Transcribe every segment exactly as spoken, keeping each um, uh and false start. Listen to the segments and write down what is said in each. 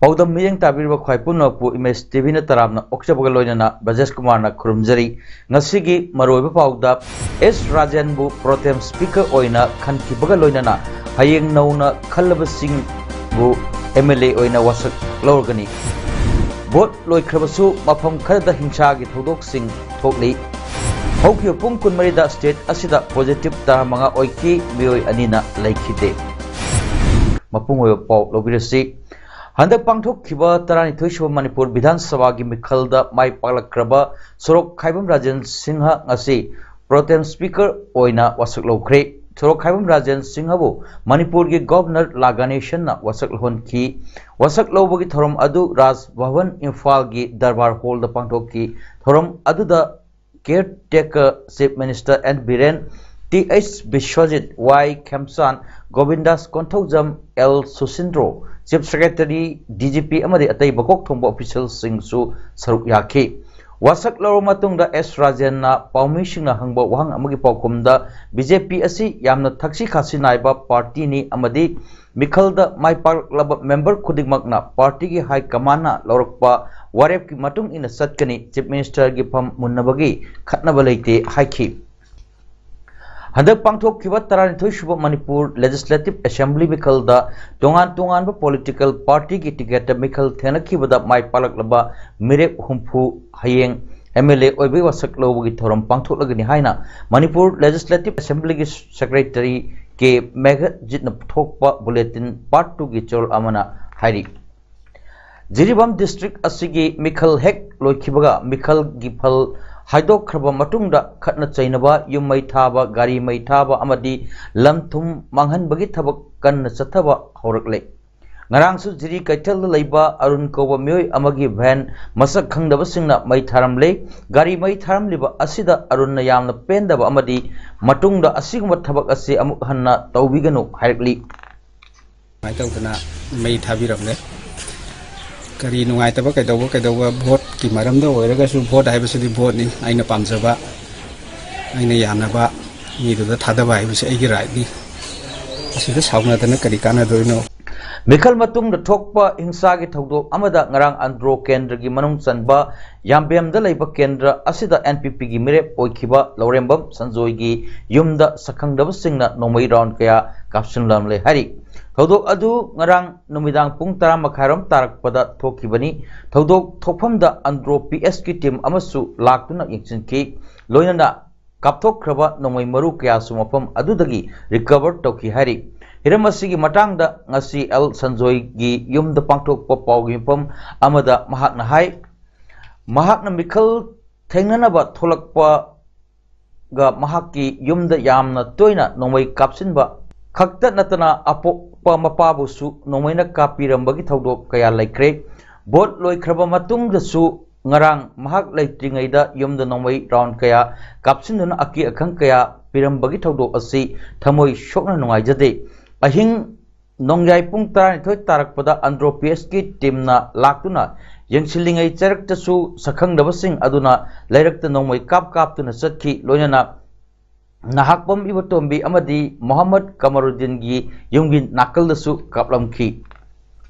ꯄꯥꯎꯗꯝ ꯃꯤꯠꯌꯦꯡ ꯇꯥꯕꯤꯔꯤꯕ ꯈ꯭ꯋꯥꯏ ꯄꯨꯝꯅꯃꯛꯄꯨ ꯏꯃꯦꯖ ꯇꯤꯚꯤꯅ ꯇꯔꯥꯝꯅ ꯑꯣꯛꯆꯕꯒ ꯂꯣꯏꯅꯅ ꯕ꯭ꯔꯖꯦꯁ ꯀꯨꯃꯥꯔꯅ ꯈꯨꯔꯨꯝꯖꯔꯤ꯫ ꯉꯁꯤꯒꯤ ꯃꯔꯨꯑꯣꯏꯕ ꯄꯥꯎꯗ, ꯑꯦꯁ ꯔꯥꯖꯦꯟꯕꯨ ꯄ꯭ꯔꯣꯇꯦꯝ ꯁ꯭ꯄꯤꯀꯔ ꯑꯣꯏꯅ ꯈꯟꯈꯤꯕꯒ ꯂꯣꯏꯅꯅ ꯍꯌꯦꯡ ꯅꯧꯅ ꯈꯜꯂꯕꯁꯤꯡꯕꯨ ꯑꯦꯝ ꯑꯦꯜ ꯑꯦ ꯑꯣꯏꯅ ꯋꯥꯁꯛ ꯂꯧꯔꯒꯅꯤ꯫ ꯚꯣꯠ ꯂꯣꯏꯈ꯭ꯔꯕꯁꯨ ꯃꯐꯝ ꯈꯔꯗ ꯍꯤꯡꯁꯥꯒꯤ ꯊꯧꯗꯣꯛꯁꯤꯡ ꯊꯣꯛꯂꯤ꯫ ꯍꯧꯈꯤꯕ ꯄꯨꯡ ꯀꯨꯟꯃꯔꯤꯗ ꯁ꯭ꯇꯦꯠ ꯑꯁꯤꯗ ꯄꯣꯖꯤꯇꯤꯚ ꯇꯔꯥꯃꯉꯥ ꯑꯣꯏꯈꯤ, ꯃꯤꯑꯣꯏ ꯑꯅꯤꯅ ꯂꯩꯈꯤꯗꯦ꯫ ꯃꯄꯨꯡ ꯑꯣꯏꯕ ꯄꯥꯎ ꯂꯧꯕꯤꯔꯁꯤ꯫ ꯍꯟꯗꯛ ꯄꯥꯡꯊꯣꯛꯈꯤꯕ ꯇꯔꯥꯅꯤꯊꯣꯏ ꯁꯨꯕ ꯃꯅꯤꯄꯨꯔ ꯕꯤꯙꯥꯟ ꯁꯚꯥꯒꯤ ꯃꯤꯈꯜꯗ ꯃꯥꯏ ꯄꯥꯛꯂꯛꯈ꯭ꯔꯕ ꯁꯣꯔꯣꯛ ꯈꯥꯏꯕꯝ ꯔꯥꯖꯦꯟ ꯁꯤꯡꯍ ꯉꯁꯤ ꯄ꯭ꯔꯣꯇꯦꯝ ꯁ꯭ꯄꯤꯀꯔ ꯑꯣꯏꯅ ꯋꯥꯁꯛ ꯂꯧꯈ꯭ꯔꯦ꯫ ꯁꯣꯔꯣꯛ ꯈꯥꯏꯕꯝ ꯔꯥꯖꯦꯟ ꯁꯤꯡꯍꯕꯨ ꯃꯅꯤꯄꯨꯔꯒꯤ ꯒꯣꯚꯔꯅꯔ ꯂꯥ ꯒꯅꯦꯁꯟꯅ ꯋꯥꯁꯛ ꯂꯧꯍꯟꯈꯤ꯫ ꯋꯥꯁꯛ ꯂꯧꯕꯒꯤ ꯊꯧꯔꯝ ꯑꯗꯨ ꯔꯥꯖ ꯚꯕꯟ ꯏꯝꯐꯥꯜꯒꯤ ꯗꯔꯕꯥꯔ ꯍꯣꯜꯗ ꯄꯥꯡꯊꯣꯛꯈꯤ꯫ ꯊꯧꯔꯝ ꯑꯗꯨꯗ caretaker chief minister N Biren, T H Biswajit, Y Khemchand, Gobindas Konthoujam, L Susindro, chief secretary, D G P ꯑꯃꯗꯤ ꯑꯇꯩ ꯃꯀꯣꯛ ꯊꯣꯡꯕ ꯑꯣꯐꯤꯁꯤꯌꯦꯜꯁꯤꯡꯁꯨ ꯁꯔꯨꯛ ꯌꯥꯈꯤ꯫ ꯋꯥꯁꯛ ꯂꯧꯔꯕ ꯃꯇꯨꯡꯗ ꯑꯦꯁ ꯔꯥꯖꯦꯟꯅ ꯄꯥꯎꯃꯤꯁꯤꯡꯅ ꯍꯪꯕ ꯋꯥꯍꯪ ꯑꯃꯒꯤ ꯄꯥꯎꯈꯨꯝꯗ, ꯕꯤ ꯖꯦ ꯄꯤ ꯑꯁꯤ ꯌꯥꯝꯅ ꯊꯛꯁꯤ ꯈꯥꯁꯤ ꯅꯥꯏꯕ ꯄꯥꯔꯇꯤꯅꯤ ꯑꯃꯗꯤ ꯃꯤꯈꯜꯗ ꯃꯥꯏ ꯄꯥꯛꯂꯛꯂꯕ ꯃꯦꯝꯕꯔ ꯈꯨꯗꯤꯡꯃꯛꯅ ꯄꯥꯔꯇꯤꯒꯤ ꯍꯥꯏ ꯀꯃꯥꯟꯅ ꯂꯧꯔꯛꯄ ꯋꯥꯔꯦꯞꯀꯤ ꯃꯇꯨꯡ ꯏꯟꯅ ꯆꯠꯀꯅꯤ, ꯆꯤꯐ ꯃꯤꯅꯤꯁꯇꯔꯒꯤ ꯐꯝ ꯃꯨꯟꯅꯕꯒꯤ ꯈꯠꯅꯕ ꯂꯩꯇꯦ ꯍꯥꯏꯈꯤ꯫ ꯍꯟꯗꯛ ꯄꯥꯡꯊꯣꯛꯈꯤꯕ ꯇꯔꯥꯅꯤꯊꯣꯏ ꯁꯨꯕ ꯃꯅꯤꯄꯨꯔ ꯂꯦꯖꯤꯁꯂꯦꯇꯤꯚ ꯑꯦꯁꯦꯝꯕ꯭ꯂꯤ ꯃꯤꯈꯜꯗ ꯇꯣꯉꯥꯟ ꯇꯣꯉꯥꯟꯕ ꯄꯣꯂꯤꯇꯤꯀꯦꯜ ꯄꯥꯔꯇꯤꯒꯤ ꯇꯤꯀꯦꯠꯇ ꯃꯤꯈꯜ ꯊꯦꯡꯅꯈꯤꯕꯗ ꯃꯥꯏ ꯄꯥꯛꯂꯛꯂꯕ ꯃꯤꯔꯦꯞ ꯍꯨꯝꯐꯨ ꯍꯌꯦꯡ ꯑꯦꯝ ꯑꯦꯜ ꯑꯦ ꯑꯣꯏꯕꯒꯤ ꯋꯥꯁꯛ ꯂꯧꯕꯒꯤ ꯊꯧꯔꯝ ꯄꯥꯡꯊꯣꯛꯂꯒꯅꯤ ꯍꯥꯏꯅ ꯃꯅꯤꯄꯨꯔ ꯂꯦꯖꯤꯁꯂꯦꯇꯤꯚ ꯑꯦꯁꯦꯝꯕ꯭ꯂꯤꯒꯤ ꯁꯦꯀ꯭ꯔꯦꯇꯔꯤ ꯀꯦ ꯃꯦꯘꯖꯤꯠꯅ ꯄꯨꯊꯣꯛꯄ ꯕꯨꯂꯦꯇꯤꯟ ꯄꯥꯔꯠ ꯇꯨꯒꯤ ꯆꯦꯔꯣꯜ ꯑꯃꯅ ꯍꯥꯏꯔꯤ꯫ ꯖꯤꯔꯤꯕꯥꯝ ꯗꯤꯁꯇ꯭ꯔꯤꯛ ꯑꯁꯤꯒꯤ ꯃꯤꯈꯜ ꯍꯦꯛ ꯂꯣꯏꯈꯤꯕꯒ ꯃꯤꯈꯜꯒꯤ ꯐꯜ ꯍꯥꯏꯗꯣꯛꯈ꯭ꯔꯕ ꯃꯇꯨꯡꯗ ꯈꯠꯅ ꯆꯩꯅꯕ, ꯌꯨꯝ ꯃꯩ ꯊꯥꯕ, ꯒꯥꯔꯤ ꯃꯩ ꯊꯥꯕ ꯑꯃꯗꯤ ꯂꯝ ꯊꯨꯝ ꯃꯥꯡꯍꯟꯕꯒꯤ ꯊꯕꯛ ꯀꯟꯅ ꯆꯠꯊꯕ ꯍꯧꯔꯛꯂꯦ꯫ ꯉꯔꯥꯡꯁꯨ ꯖꯤꯔꯤ ꯀꯩꯊꯦꯜꯗ ꯂꯩꯕ ꯑꯔꯨꯟ ꯀꯧꯕ ꯃꯤꯑꯣꯏ ꯑꯃꯒꯤ ꯚꯦꯟ ꯃꯁꯛ ꯈꯪꯗꯕꯁꯤꯡꯅ ꯃꯩ ꯊꯥꯔꯝꯂꯦ꯫ ꯒꯥꯔꯤ ꯃꯩ ꯊꯥꯔꯝꯂꯤꯕ ꯑꯁꯤꯗ ꯑꯔꯨꯟꯅ ꯌꯥꯝꯅ ꯄꯦꯟꯗꯕ ꯑꯃꯗꯤ ꯃꯇꯨꯡꯗ ꯑꯁꯤꯒꯨꯝꯕ ꯊꯕꯛ ꯑꯁꯤ ꯑꯃꯨꯛ ꯍꯟꯅ ꯇꯧꯕꯤꯒꯅꯨ ꯍꯥꯏꯔꯛꯂꯤ꯫ ꯁꯨꯃꯥꯏꯅ ꯇꯧꯗꯅ ꯃꯩ ꯊꯥꯕꯤꯔꯝꯂꯦ꯫ ꯀꯔꯤ ꯅꯨꯡꯉꯥꯏꯇꯕ ꯀꯩꯗꯧꯕ ꯀꯩꯗꯧꯕ ꯚꯣꯠꯀꯤ ꯃꯔꯝꯗ ꯑꯣꯏꯔꯒꯁꯨ, ꯚꯣꯠ ꯍꯥꯏꯕꯁꯤꯗꯤ ꯚꯣꯠꯅꯤ꯫ ꯑꯩꯅ ꯄꯥꯝꯖꯕ, ꯑꯩꯅ ꯌꯥꯅꯕ ꯃꯤꯗꯨꯗ ꯊꯥꯗꯕ ꯍꯥꯏꯕꯁꯤ ꯑꯩꯒꯤ ꯔꯥꯏꯠꯅꯤ꯫ ꯑꯁꯤꯗ ꯁꯥꯎꯅꯗꯅ ꯀꯔꯤ ꯀꯥꯟꯅꯗꯣꯏꯅꯣ? ꯃꯤꯈꯜ ꯃꯇꯨꯡꯗ ꯊꯣꯛꯄ ꯍꯤꯡꯁꯥꯒꯤ ꯊꯧꯗꯣꯛ ꯑꯃꯗ ꯉꯔꯥꯡ ꯑꯟꯗ꯭ꯔꯣ ꯀꯦꯟꯗ꯭ꯔꯒꯤ ꯃꯅꯨꯡ ꯆꯟꯕ ꯌꯥꯝꯕꯦꯝꯗ ꯂꯩꯕ ꯀꯦꯟꯗ꯭ꯔ ꯑꯁꯤꯗ ꯑꯦꯟ ꯄꯤ ꯄꯤꯒꯤ ꯃꯤꯔꯦꯞ ꯑꯣꯏꯈꯤꯕ ꯂꯧꯔꯦꯝꯕꯝ ꯁꯟꯖꯣꯏꯒꯤ ꯌꯨꯝꯗ ꯁꯛꯈꯪꯗꯕꯁꯤꯡꯅ ꯅꯣꯡꯃꯩ ꯔꯥꯎꯟ ꯀꯌꯥ ꯀꯥꯞꯁꯤꯜꯂꯝꯂꯦ ꯍꯥꯏꯔꯤ꯫ ꯊꯧꯗꯣꯛ ꯑꯗꯨ ꯉꯔꯥꯡ ꯅꯨꯃꯤꯗꯥꯡ ꯄꯨꯡ ꯇꯔꯥ ꯃꯈꯥꯏꯔꯣꯝ ꯇꯥꯔꯛꯄꯗ ꯊꯣꯛꯈꯤꯕꯅꯤ꯫ ꯊꯧꯗꯣꯛ ꯊꯣꯛꯐꯝꯗ ꯑꯟꯗ꯭ꯔꯣ ꯄꯤ ꯑꯦꯁꯀꯤ ꯇꯤꯝ ꯑꯃꯁꯨ ꯂꯥꯛꯇꯨꯅ ꯌꯦꯡꯁꯤꯟꯈꯤ꯫ ꯂꯣꯏꯅꯅ ꯀꯥꯞꯊꯣꯛꯈ꯭ꯔꯕ ꯅꯣꯡꯃꯩ ꯃꯔꯨ ꯀꯌꯥꯁꯨ ꯃꯐꯝ ꯑꯗꯨꯗꯒꯤ ꯔꯤꯀꯚꯔ ꯇꯧꯈꯤ ꯍꯥꯏꯔꯤ꯫ ꯍꯤꯔꯝ ꯑꯁꯤꯒꯤ ꯃꯇꯥꯡꯗ ꯉꯁꯤ ꯑꯦꯜ ꯁꯟꯖꯣꯏꯒꯤ ꯌꯨꯝꯗ ꯄꯥꯡꯊꯣꯛꯄ ꯄꯥꯎꯒꯤ ꯃꯤꯐꯝ ꯑꯃꯗ ꯃꯍꯥꯛꯅ ꯍꯥꯏ, ꯃꯍꯥꯛꯅ ꯃꯤꯈꯜ ꯊꯦꯡꯅꯅꯕ ꯊꯣꯛꯂꯛꯄꯒ ꯃꯍꯥꯛꯀꯤ ꯌꯨꯝꯗ ꯌꯥꯝꯅ ꯇꯣꯏꯅ ꯅꯣꯡꯃꯩ ꯀꯥꯞꯁꯤꯟꯕ ꯈꯛꯇ ꯅꯠꯇꯅ ꯑꯄꯣꯛꯄ ꯃꯄꯥꯕꯨꯁꯨ ꯅꯣꯡꯃꯩꯅ ꯀꯥꯞꯄꯤꯔꯝꯕꯒꯤ ꯊꯧꯗꯣꯛ ꯀꯌꯥ ꯂꯩꯈ꯭ꯔꯦ꯫ ꯚꯣꯠ ꯂꯣꯏꯈ꯭ꯔꯕ ꯃꯇꯨꯡꯗꯁꯨ ꯉꯔꯥꯡ ꯃꯍꯥꯛ ꯂꯩꯇ꯭ꯔꯤꯉꯩꯗ ꯌꯨꯝꯗ ꯅꯣꯡꯃꯩ ꯔꯥꯎꯟ ꯀꯌꯥ ꯀꯥꯞꯁꯤꯟꯗꯨꯅ ꯑꯀꯤ ꯑꯈꯪ ꯀꯌꯥ ꯄꯤꯔꯝꯕꯒꯤ ꯊꯧꯗꯣꯛ ꯑꯁꯤ ꯊꯃꯣꯏ ꯁꯣꯛꯅ ꯅꯨꯡꯉꯥꯏꯖꯗꯦ꯫ ꯑꯍꯤꯡ ꯅꯣꯡꯌꯥꯏ ꯄꯨꯡ ꯇꯔꯥꯅꯤꯊꯣꯏ ꯇꯥꯔꯛꯄꯗ ꯑꯟꯗ꯭ꯔꯣ ꯄꯤ ꯑꯦꯁꯀꯤ ꯇꯤꯝꯅ ꯂꯥꯛꯇꯨꯅ ꯌꯦꯡꯁꯤꯜꯂꯤꯉꯩ ꯆꯔꯛꯇꯁꯨ ꯁꯛꯈꯪꯗꯕꯁꯤꯡ ꯑꯗꯨꯅ ꯂꯩꯔꯛꯇ ꯅꯣꯡꯃꯩ ꯀꯥꯞ ꯀꯥꯞꯇꯨꯅ ꯆꯠꯈꯤ꯫ ꯂꯣꯏꯅꯅ ꯅꯍꯥꯛꯄꯝ ꯏꯕꯣꯇꯣꯝꯕꯤ ꯑꯃꯗꯤ ꯃꯣꯍꯝꯃꯗ ꯀꯃꯔꯨꯗꯤꯟꯒꯤ ꯌꯨꯝꯒꯤ ꯅꯥꯀꯜꯗꯁꯨ ꯀꯥꯞꯂꯝꯈꯤ꯫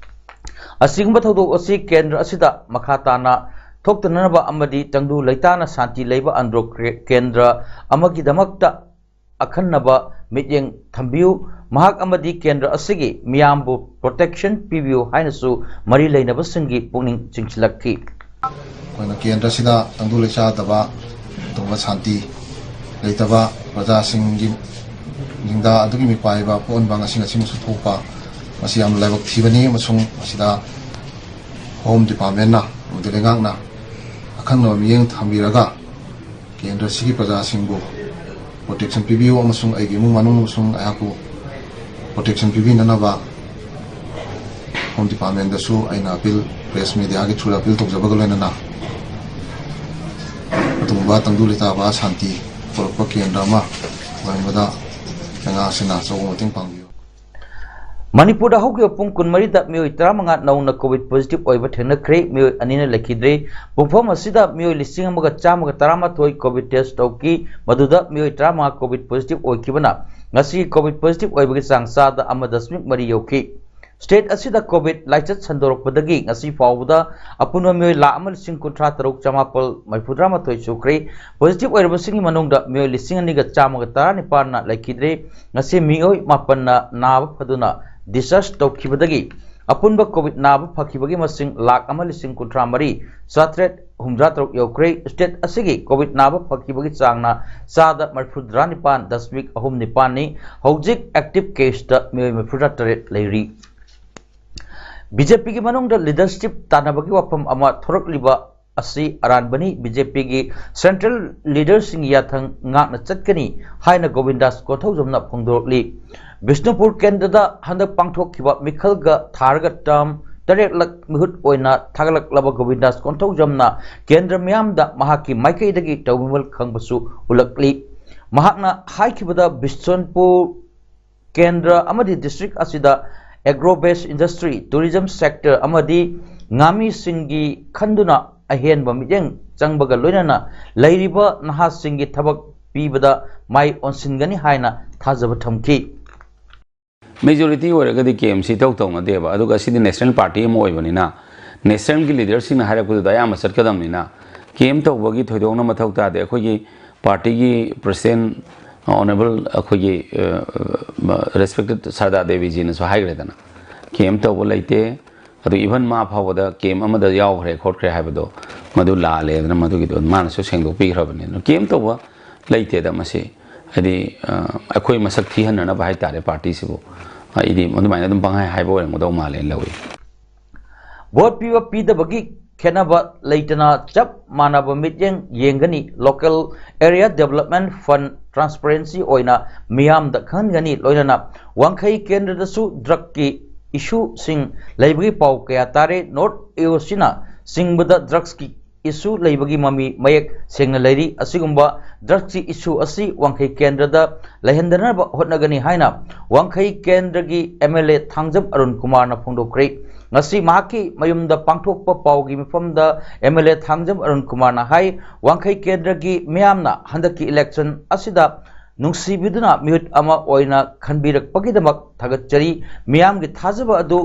ꯑꯁꯤꯒꯨꯝꯕ ꯊꯧꯗꯣꯛ ꯑꯁꯤ ꯀꯦꯟꯗ꯭ꯔ ꯑꯁꯤꯗ ꯃꯈꯥ ꯇꯥꯅ ꯊꯣꯛꯇꯅꯅꯕ ꯑꯃꯗꯤ ꯇꯪꯗꯨ ꯂꯩꯇꯥꯅ ꯁꯥꯟꯇꯤ ꯂꯩꯕ ꯑꯟꯗ꯭ꯔꯣ ꯀꯦ-, ꯀꯦꯟꯗ꯭ꯔ ꯑꯃꯒꯤꯗꯃꯛꯇ ꯑꯈꯟꯅꯕ ꯃꯤꯠꯌꯦꯡ ꯊꯝꯕꯤꯌꯨ꯫ ꯃꯍꯥꯛ ꯑꯃꯗꯤ ꯀꯦꯟꯗ꯭ꯔ ꯑꯁꯤꯒꯤ ꯃꯤꯌꯥꯝꯕꯨ ꯄ꯭ꯔꯣꯇꯦꯛꯁꯟ ꯄꯤꯕꯤꯌꯨ ꯍꯥꯏꯅꯁꯨ ꯃꯔꯤ ꯂꯩꯅꯕꯁꯤꯡꯒꯤ ꯄꯨꯛꯅꯤꯡ ꯆꯤꯡꯁꯤꯜꯂꯛꯈꯤ꯫ ꯑꯩꯈꯣꯏꯅ ꯀꯦꯟꯗ꯭ꯔꯁꯤꯗ ꯇꯪꯗꯨ ꯂꯩꯆꯥꯗꯕ, ꯑꯗꯨꯒꯨꯝꯕ ꯁꯥꯟꯇꯤ ꯂꯩꯇꯕ, ꯄ꯭ꯔꯖꯥꯁꯤꯡꯒꯤ ꯅꯤꯡꯗꯥ ꯑꯗꯨꯒꯤ ꯃꯤꯄꯥꯏꯕ ꯄꯣꯛꯍꯟꯕ ꯉꯁꯤ ꯉꯁꯤꯃꯛꯁꯨ ꯊꯣꯛꯄ, ꯃꯁꯤ ꯌꯥꯝꯅ ꯂꯥꯏꯕꯛ ꯊꯤꯕꯅꯤ꯫ ꯑꯃꯁꯨꯡ ꯃꯁꯤꯗ ꯍꯣꯝ ꯗꯤꯄꯥꯔꯠꯃꯦꯟꯅ ꯑꯃꯗꯤ ꯂꯩꯉꯥꯛꯅ ꯑꯈꯟꯅꯕ ꯃꯤꯠꯌꯦꯡ ꯊꯝꯕꯤꯔꯒ ꯀꯦꯟꯗ꯭ꯔꯁꯤꯒꯤ ꯄ꯭ꯔꯖꯥꯁꯤꯡꯕꯨ ꯄ꯭ꯔꯣꯇꯦꯛꯁꯟ ꯄꯤꯕꯤꯌꯨ ꯑꯃꯁꯨꯡ ꯑꯩꯒꯤ ꯏꯃꯨꯡ ꯃꯅꯨꯡ ꯑꯃꯁꯨꯡ ꯑꯩꯍꯥꯛꯄꯨ ꯄ꯭ꯔꯣꯇꯦꯛꯁꯟ ꯄꯤꯕꯤꯅꯅꯕ ꯍꯣꯝ ꯗꯤꯄꯥꯔꯠꯃꯦꯟꯗꯁꯨ ꯑꯩꯅ ꯑꯄꯤꯜ, ꯄ꯭ꯔꯦꯁ ꯃꯦꯗꯤꯌꯥꯒꯤ ꯊ꯭ꯔꯨꯗ ꯑꯄꯤꯜ ꯇꯧꯖꯕꯒ ꯂꯣꯏꯅꯅ ꯑꯗꯨꯒꯨꯝꯕ ꯇꯪꯗꯨ ꯂꯩꯇꯥꯕ ꯁꯥꯟꯇꯤ ꯄꯨꯔꯛꯄ ꯀꯦꯟꯗ꯭ꯔ ꯑꯃ ꯑꯣꯏꯍꯟꯕꯗ ꯂꯩꯉꯥꯛꯁꯤꯅ ꯑꯆꯧꯕ ꯃꯇꯦꯡ ꯄꯥꯡꯕꯤꯌꯨ꯫ ꯃꯅꯤꯄꯨꯔꯗ ꯍꯧꯈꯤꯕ ꯄꯨꯡ ꯀꯨꯟꯃꯔꯤꯗ ꯃꯤꯑꯣꯏ ꯇꯔꯥꯃꯉꯥ ꯅꯧꯅ ꯀꯣꯚꯤꯗ ꯄꯣꯖꯤꯇꯤꯚ ꯑꯣꯏꯕ ꯊꯦꯡꯅꯈ꯭ꯔꯦ꯫ ꯃꯤꯑꯣꯏ ꯑꯅꯤꯅ ꯂꯩꯈꯤꯗ꯭ꯔꯦ꯫ ꯄꯨꯡꯐꯝ ꯑꯁꯤꯗ ꯃꯤꯑꯣꯏ ꯂꯤꯁꯤꯡ ꯑꯃꯒ ꯆꯥꯝꯃꯒ ꯇꯔꯥꯃꯥꯊꯣꯏ ꯀꯣꯚꯤꯗ ꯇꯦꯁ ꯇꯧꯈꯤ꯫ ꯃꯗꯨꯗ ꯃꯤꯑꯣꯏ ꯇꯔꯥꯃꯉꯥ ꯀꯣꯚꯤꯗ ꯄꯣꯖꯤꯇꯤꯚ ꯑꯣꯏꯈꯤꯕꯅ ꯉꯁꯤ ꯀꯣꯚꯤꯗ ꯄꯣꯖꯤꯇꯤꯚ ꯑꯣꯏꯕꯒꯤ ꯆꯥꯡ ꯆꯥꯗ ꯑꯃ ꯗꯁꯃꯤꯛ ꯃꯔꯤ ꯌꯧꯈꯤ꯫ ꯁ꯭ꯇꯦꯠ ꯑꯁꯤꯗ ꯀꯣꯚꯤꯗ ꯂꯥꯏꯆꯠ ꯁꯟꯗꯣꯔꯛꯄꯗꯒꯤ ꯉꯁꯤ ꯐꯥꯎꯕꯗ ꯑꯄꯨꯟꯕ ꯃꯤꯑꯣꯏ ꯂꯥꯈ ꯑꯃ ꯂꯤꯁꯤꯡ ꯀꯨꯟꯊ꯭ꯔꯥ ꯇꯔꯨꯛ ꯆꯃꯥꯄꯜ ꯃꯔꯤꯐꯨꯇꯔꯥ ꯃꯥꯊꯣꯏ ꯁꯨꯈ꯭ꯔꯦ꯫ ꯄꯣꯖꯤꯇꯤꯚ ꯑꯣꯏꯔꯕꯁꯤꯡꯒꯤ ꯃꯅꯨꯡꯗ ꯃꯤꯑꯣꯏ ꯂꯤꯁꯤꯡ ꯑꯅꯤꯒ ꯆꯥꯝꯃꯒ ꯇꯔꯥꯅꯤꯄꯥꯟꯅ ꯂꯩꯈꯤꯗ꯭ꯔꯦ꯫ ꯉꯁꯤ ꯃꯤꯑꯣꯏ ꯃꯥꯄꯟꯅ ꯅꯥꯕ ꯐꯗꯨꯅ ꯗꯤꯁꯆꯥꯔꯖ ꯇꯧꯈꯤꯕꯗꯒꯤ ꯑꯄꯨꯟꯕ ꯀꯣꯚꯤꯗ ꯅꯥꯕ ꯐꯈꯤꯕꯒꯤ ꯃꯁꯤꯡ ꯂꯥꯈ ꯑꯃ ꯂꯤꯁꯤꯡ ꯀꯨꯟꯊ꯭ꯔꯥ ꯃꯔꯤ ꯆꯥꯇ꯭ꯔꯦꯠ ꯍꯨꯝꯗ꯭ꯔꯥ ꯇꯔꯨꯛ ꯌꯧꯈ꯭ꯔꯦ꯫ ꯁ꯭ꯇꯦꯠ ꯑꯁꯤꯒꯤ ꯀꯣꯚꯤꯗ ꯅꯥꯕ ꯐꯈꯤꯕꯒꯤ ꯆꯥꯡꯅ ꯆꯥꯗ ꯃꯔꯤꯐꯨꯇꯔꯥ ꯅꯤꯄꯥꯟ ꯗꯁꯃꯤꯛ ꯑꯍꯨꯝ ꯅꯤꯄꯥꯟꯅꯤ꯫ ꯍꯧꯖꯤꯛ ꯑꯦꯛꯇꯤꯚ ꯀꯦꯁꯇ ꯃꯤꯑꯣꯏ ꯃꯔꯤꯐꯨꯇꯔꯥ ꯇꯔꯦꯠ ꯂꯩꯔꯤ꯫ ꯕꯤ ꯖꯦ ꯄꯤꯒꯤ ꯃꯅꯨꯡꯗ ꯂꯤꯗꯔꯁꯤꯞ ꯇꯥꯟꯅꯕꯒꯤ ꯋꯥꯐꯝ ꯑꯃ ꯊꯣꯔꯛꯂꯤꯕ ꯑꯁꯤ ꯑꯔꯥꯟꯕꯅꯤ꯫ ꯕꯤ ꯖꯦ ꯄꯤꯒꯤ ꯁꯦꯟꯇ꯭ꯔꯦꯜ ꯂꯤꯗꯔꯁꯤꯡꯒꯤ ꯌꯥꯊꯪ ꯉꯥꯛꯅ ꯆꯠꯀꯅꯤ ꯍꯥꯏꯅ ꯒꯣꯕꯤꯟꯗꯥꯁ ꯀꯣꯟꯊꯧꯖꯝꯅ ꯐꯣꯡꯗꯣꯔꯛꯂꯤ꯫ ꯕꯤꯁꯅꯨꯄꯨꯔ ꯀꯦꯟꯗ꯭ꯔꯗ ꯍꯟꯗꯛ ꯄꯥꯡꯊꯣꯛꯈꯤꯕ ꯃꯤꯈꯜꯒ ꯊꯥꯔꯒ ꯇꯔꯝ ꯇꯔꯦꯠꯂꯛ ꯃꯤꯍꯨꯠ ꯑꯣꯏꯅ ꯊꯥꯒꯠꯂꯛꯂꯕ ꯒꯣꯕꯤꯟꯗꯥꯁ ꯀꯣꯟꯊꯧꯖꯝꯅ ꯀꯦꯟꯗ꯭ꯔ ꯃꯤꯌꯥꯝꯗ ꯃꯍꯥꯛꯀꯤ ꯃꯥꯏꯀꯩꯗꯒꯤ ꯇꯧꯕꯤꯃꯜ ꯈꯪꯕꯁꯨ ꯎꯠꯂꯛꯂꯤ꯫ ꯃꯍꯥꯛꯅ ꯍꯥꯏꯈꯤꯕꯗ ꯕꯤꯁꯅꯨꯄꯨꯔ ꯀꯦꯟꯗ꯭ꯔ ꯑꯃꯗꯤ ꯗꯤꯁꯇ꯭ꯔꯤꯛ ꯑꯁꯤꯗ ꯑꯦꯒ꯭ꯔꯣ ꯕꯦꯁ ꯏꯟꯗꯁꯇ꯭ꯔꯤ, ꯇꯨꯔꯤꯖꯝ ꯁꯦꯛꯇꯔ ꯑꯃꯗꯤ ꯉꯥꯃꯤꯁꯤꯡꯒꯤ ꯈꯟꯗꯨꯅ ꯑꯍꯦꯟꯕ ꯃꯤꯠꯌꯦꯡ ꯆꯪꯕꯒ ꯂꯣꯏꯅꯅ ꯂꯩꯔꯤꯕ ꯅꯍꯥꯁꯤꯡꯒꯤ ꯊꯕꯛ ꯄꯤꯕꯗ ꯃꯥꯏ ꯑꯣꯟꯁꯤꯟꯒꯅꯤ ꯍꯥꯏꯅ ꯊꯥꯖꯕ ꯊꯝꯈꯤ꯫ ꯃꯦꯖꯣꯔꯤꯇꯤ ꯑꯣꯏꯔꯒꯗꯤ ꯀꯦ ꯑꯦꯝ ꯁꯤ ꯏꯇꯧ ꯇꯧꯅꯗꯦꯕ꯫ ꯑꯗꯨꯒ ꯑꯁꯤꯗꯤ ꯅꯦꯁꯅꯦꯜ ꯄꯥꯔꯇꯤ ꯑꯃ ꯑꯣꯏꯕꯅꯤꯅ ꯅꯦꯁꯅꯦꯜꯒꯤ ꯂꯤꯗꯔꯁꯤꯡꯅ ꯍꯥꯏꯔꯛꯄꯗꯨꯗ ꯑꯌꯥꯝꯕ ꯆꯠꯀꯗꯕꯅꯤꯅ ꯀꯦ ꯑꯦꯝ ꯇꯧꯕꯒꯤ ꯊꯣꯏꯗꯣꯛꯅ ꯃꯊꯧ ꯇꯥꯗꯦ꯫ ꯑꯩꯈꯣꯏꯒꯤ ꯄꯥꯔꯇꯤꯒꯤ ꯄ꯭ꯔꯁꯤꯗꯦꯟ ꯑꯣꯅꯔꯦꯕꯜ ꯑꯩꯈꯣꯏꯒꯤ ꯔꯦꯁꯄꯦꯛꯇꯦꯠ ꯁꯔꯗꯥ ꯗꯦꯕꯤꯖꯤꯅꯁꯨ ꯍꯥꯏꯈ꯭ꯔꯦꯗꯅ, ꯀꯦ ꯑꯦꯝ ꯇꯧꯕ ꯂꯩꯇꯦ꯫ ꯑꯗꯨ ꯏꯚꯟ ꯃꯥ ꯐꯥꯎꯕꯗ ꯀꯦ ꯑꯦꯝ ꯑꯃꯗ ꯌꯥꯎꯈ꯭ꯔꯦ ꯈꯣꯠꯈ꯭ꯔꯦ ꯍꯥꯏꯕꯗꯣ ꯃꯗꯨ ꯂꯥꯜꯂꯦꯗꯅ ꯃꯗꯨꯒꯤꯗꯣ ꯃꯥꯅꯁꯨ ꯁꯦꯡꯗꯣꯛꯄꯤꯈ꯭ꯔꯕꯅꯤ꯫ ꯑꯗꯨꯅ ꯀꯦ ꯑꯦꯝ ꯇꯧꯕ ꯂꯩꯇꯦꯗ꯫ ꯃꯁꯤ ꯍꯥꯏꯗꯤ ꯑꯩꯈꯣꯏ ꯃꯁꯛ ꯊꯤꯍꯟꯅꯅꯕ ꯍꯥꯏꯇꯥꯔꯦ ꯄꯥꯔꯇꯤꯁꯤꯕꯨ꯫ ꯑꯩꯗꯤ ꯑꯗꯨꯃꯥꯏꯅ ꯑꯗꯨꯝ ꯄꯪꯍꯥꯏ ꯍꯥꯏꯕ ꯑꯣꯏꯔꯝꯒꯗꯧ ꯃꯥꯜꯂꯦꯅ ꯂꯧꯏ꯫ ꯚꯣꯠ ꯄꯤꯕ ꯄꯤꯗꯕꯒꯤ ꯈꯦꯠꯅꯕ ꯂꯩꯇꯅ ꯆꯞ ꯃꯥꯟꯅꯕ ꯃꯤꯠꯌꯦꯡ ꯌꯦꯡꯒꯅꯤ꯫ Local area development fund transparency ꯑꯣꯏꯅ ꯃꯤꯌꯥꯝꯗ ꯈꯪꯍꯟꯒꯅꯤ꯫ ꯂꯣꯏꯅꯅ ꯋꯥꯡꯈꯩ ꯀꯦꯟꯗ꯭ꯔꯗꯁꯨ ꯗ꯭ꯔꯒꯀꯤ ꯏꯁꯨꯁꯤꯡ ꯂꯩꯕꯒꯤ ꯄꯥꯎ ꯀꯌꯥ ꯇꯥꯔꯦ꯫ ꯅꯣꯔꯠ ꯏꯁ ꯑꯁꯤꯅ ꯆꯤꯡꯕꯗ ꯗ꯭ꯔꯒꯁꯀꯤ ꯏꯁꯨ ꯂꯩꯕꯒꯤ ꯃꯃꯤ ꯃꯌꯦꯛ ꯁꯦꯡꯅ ꯂꯩꯔꯤ꯫ ꯑꯁꯤꯒꯨꯝꯕ ꯗ꯭ꯔꯒꯁꯀꯤ ꯏꯁꯨ ꯑꯁꯤ ꯋꯥꯡꯈꯩ ꯀꯦꯟꯗ꯭ꯔꯗ ꯂꯩꯍꯟꯗꯅꯕ ꯍꯣꯠꯅꯒꯅꯤ ꯍꯥꯏꯅ ꯋꯥꯡꯈꯩ ꯀꯦꯟꯗ꯭ꯔꯒꯤ M L A Thangjam Arun ꯀꯨꯃꯥꯔꯅ ꯐꯣꯡꯗꯣꯛꯈ꯭ꯔꯦ꯫ ꯉꯁꯤ ꯃꯍꯥꯛꯀꯤ ꯃꯌꯨꯝꯗ ꯄꯥꯡꯊꯣꯛꯄ ꯄꯥꯎꯒꯤ ꯃꯤꯐꯝꯗ M L A Thangjam Arun ꯀꯨꯃꯥꯔꯅ ꯍꯥꯏ, ꯋꯥꯡꯈꯩ ꯀꯦꯟꯗ꯭ꯔꯒꯤ ꯃꯤꯌꯥꯝꯅ ꯍꯟꯗꯛꯀꯤ ꯏꯂꯦꯛꯁꯟ ꯑꯁꯤꯗ ꯅꯨꯡꯁꯤꯕꯤꯗꯨꯅ ꯃꯤꯍꯨꯠ ꯑꯃ ꯑꯣꯏꯅ ꯈꯟꯕꯤꯔꯛꯄꯒꯤꯗꯃꯛ ꯊꯥꯒꯠꯆꯔꯤ꯫ ꯃꯤꯌꯥꯝꯒꯤ ꯊꯥꯖꯕ ꯑꯗꯨ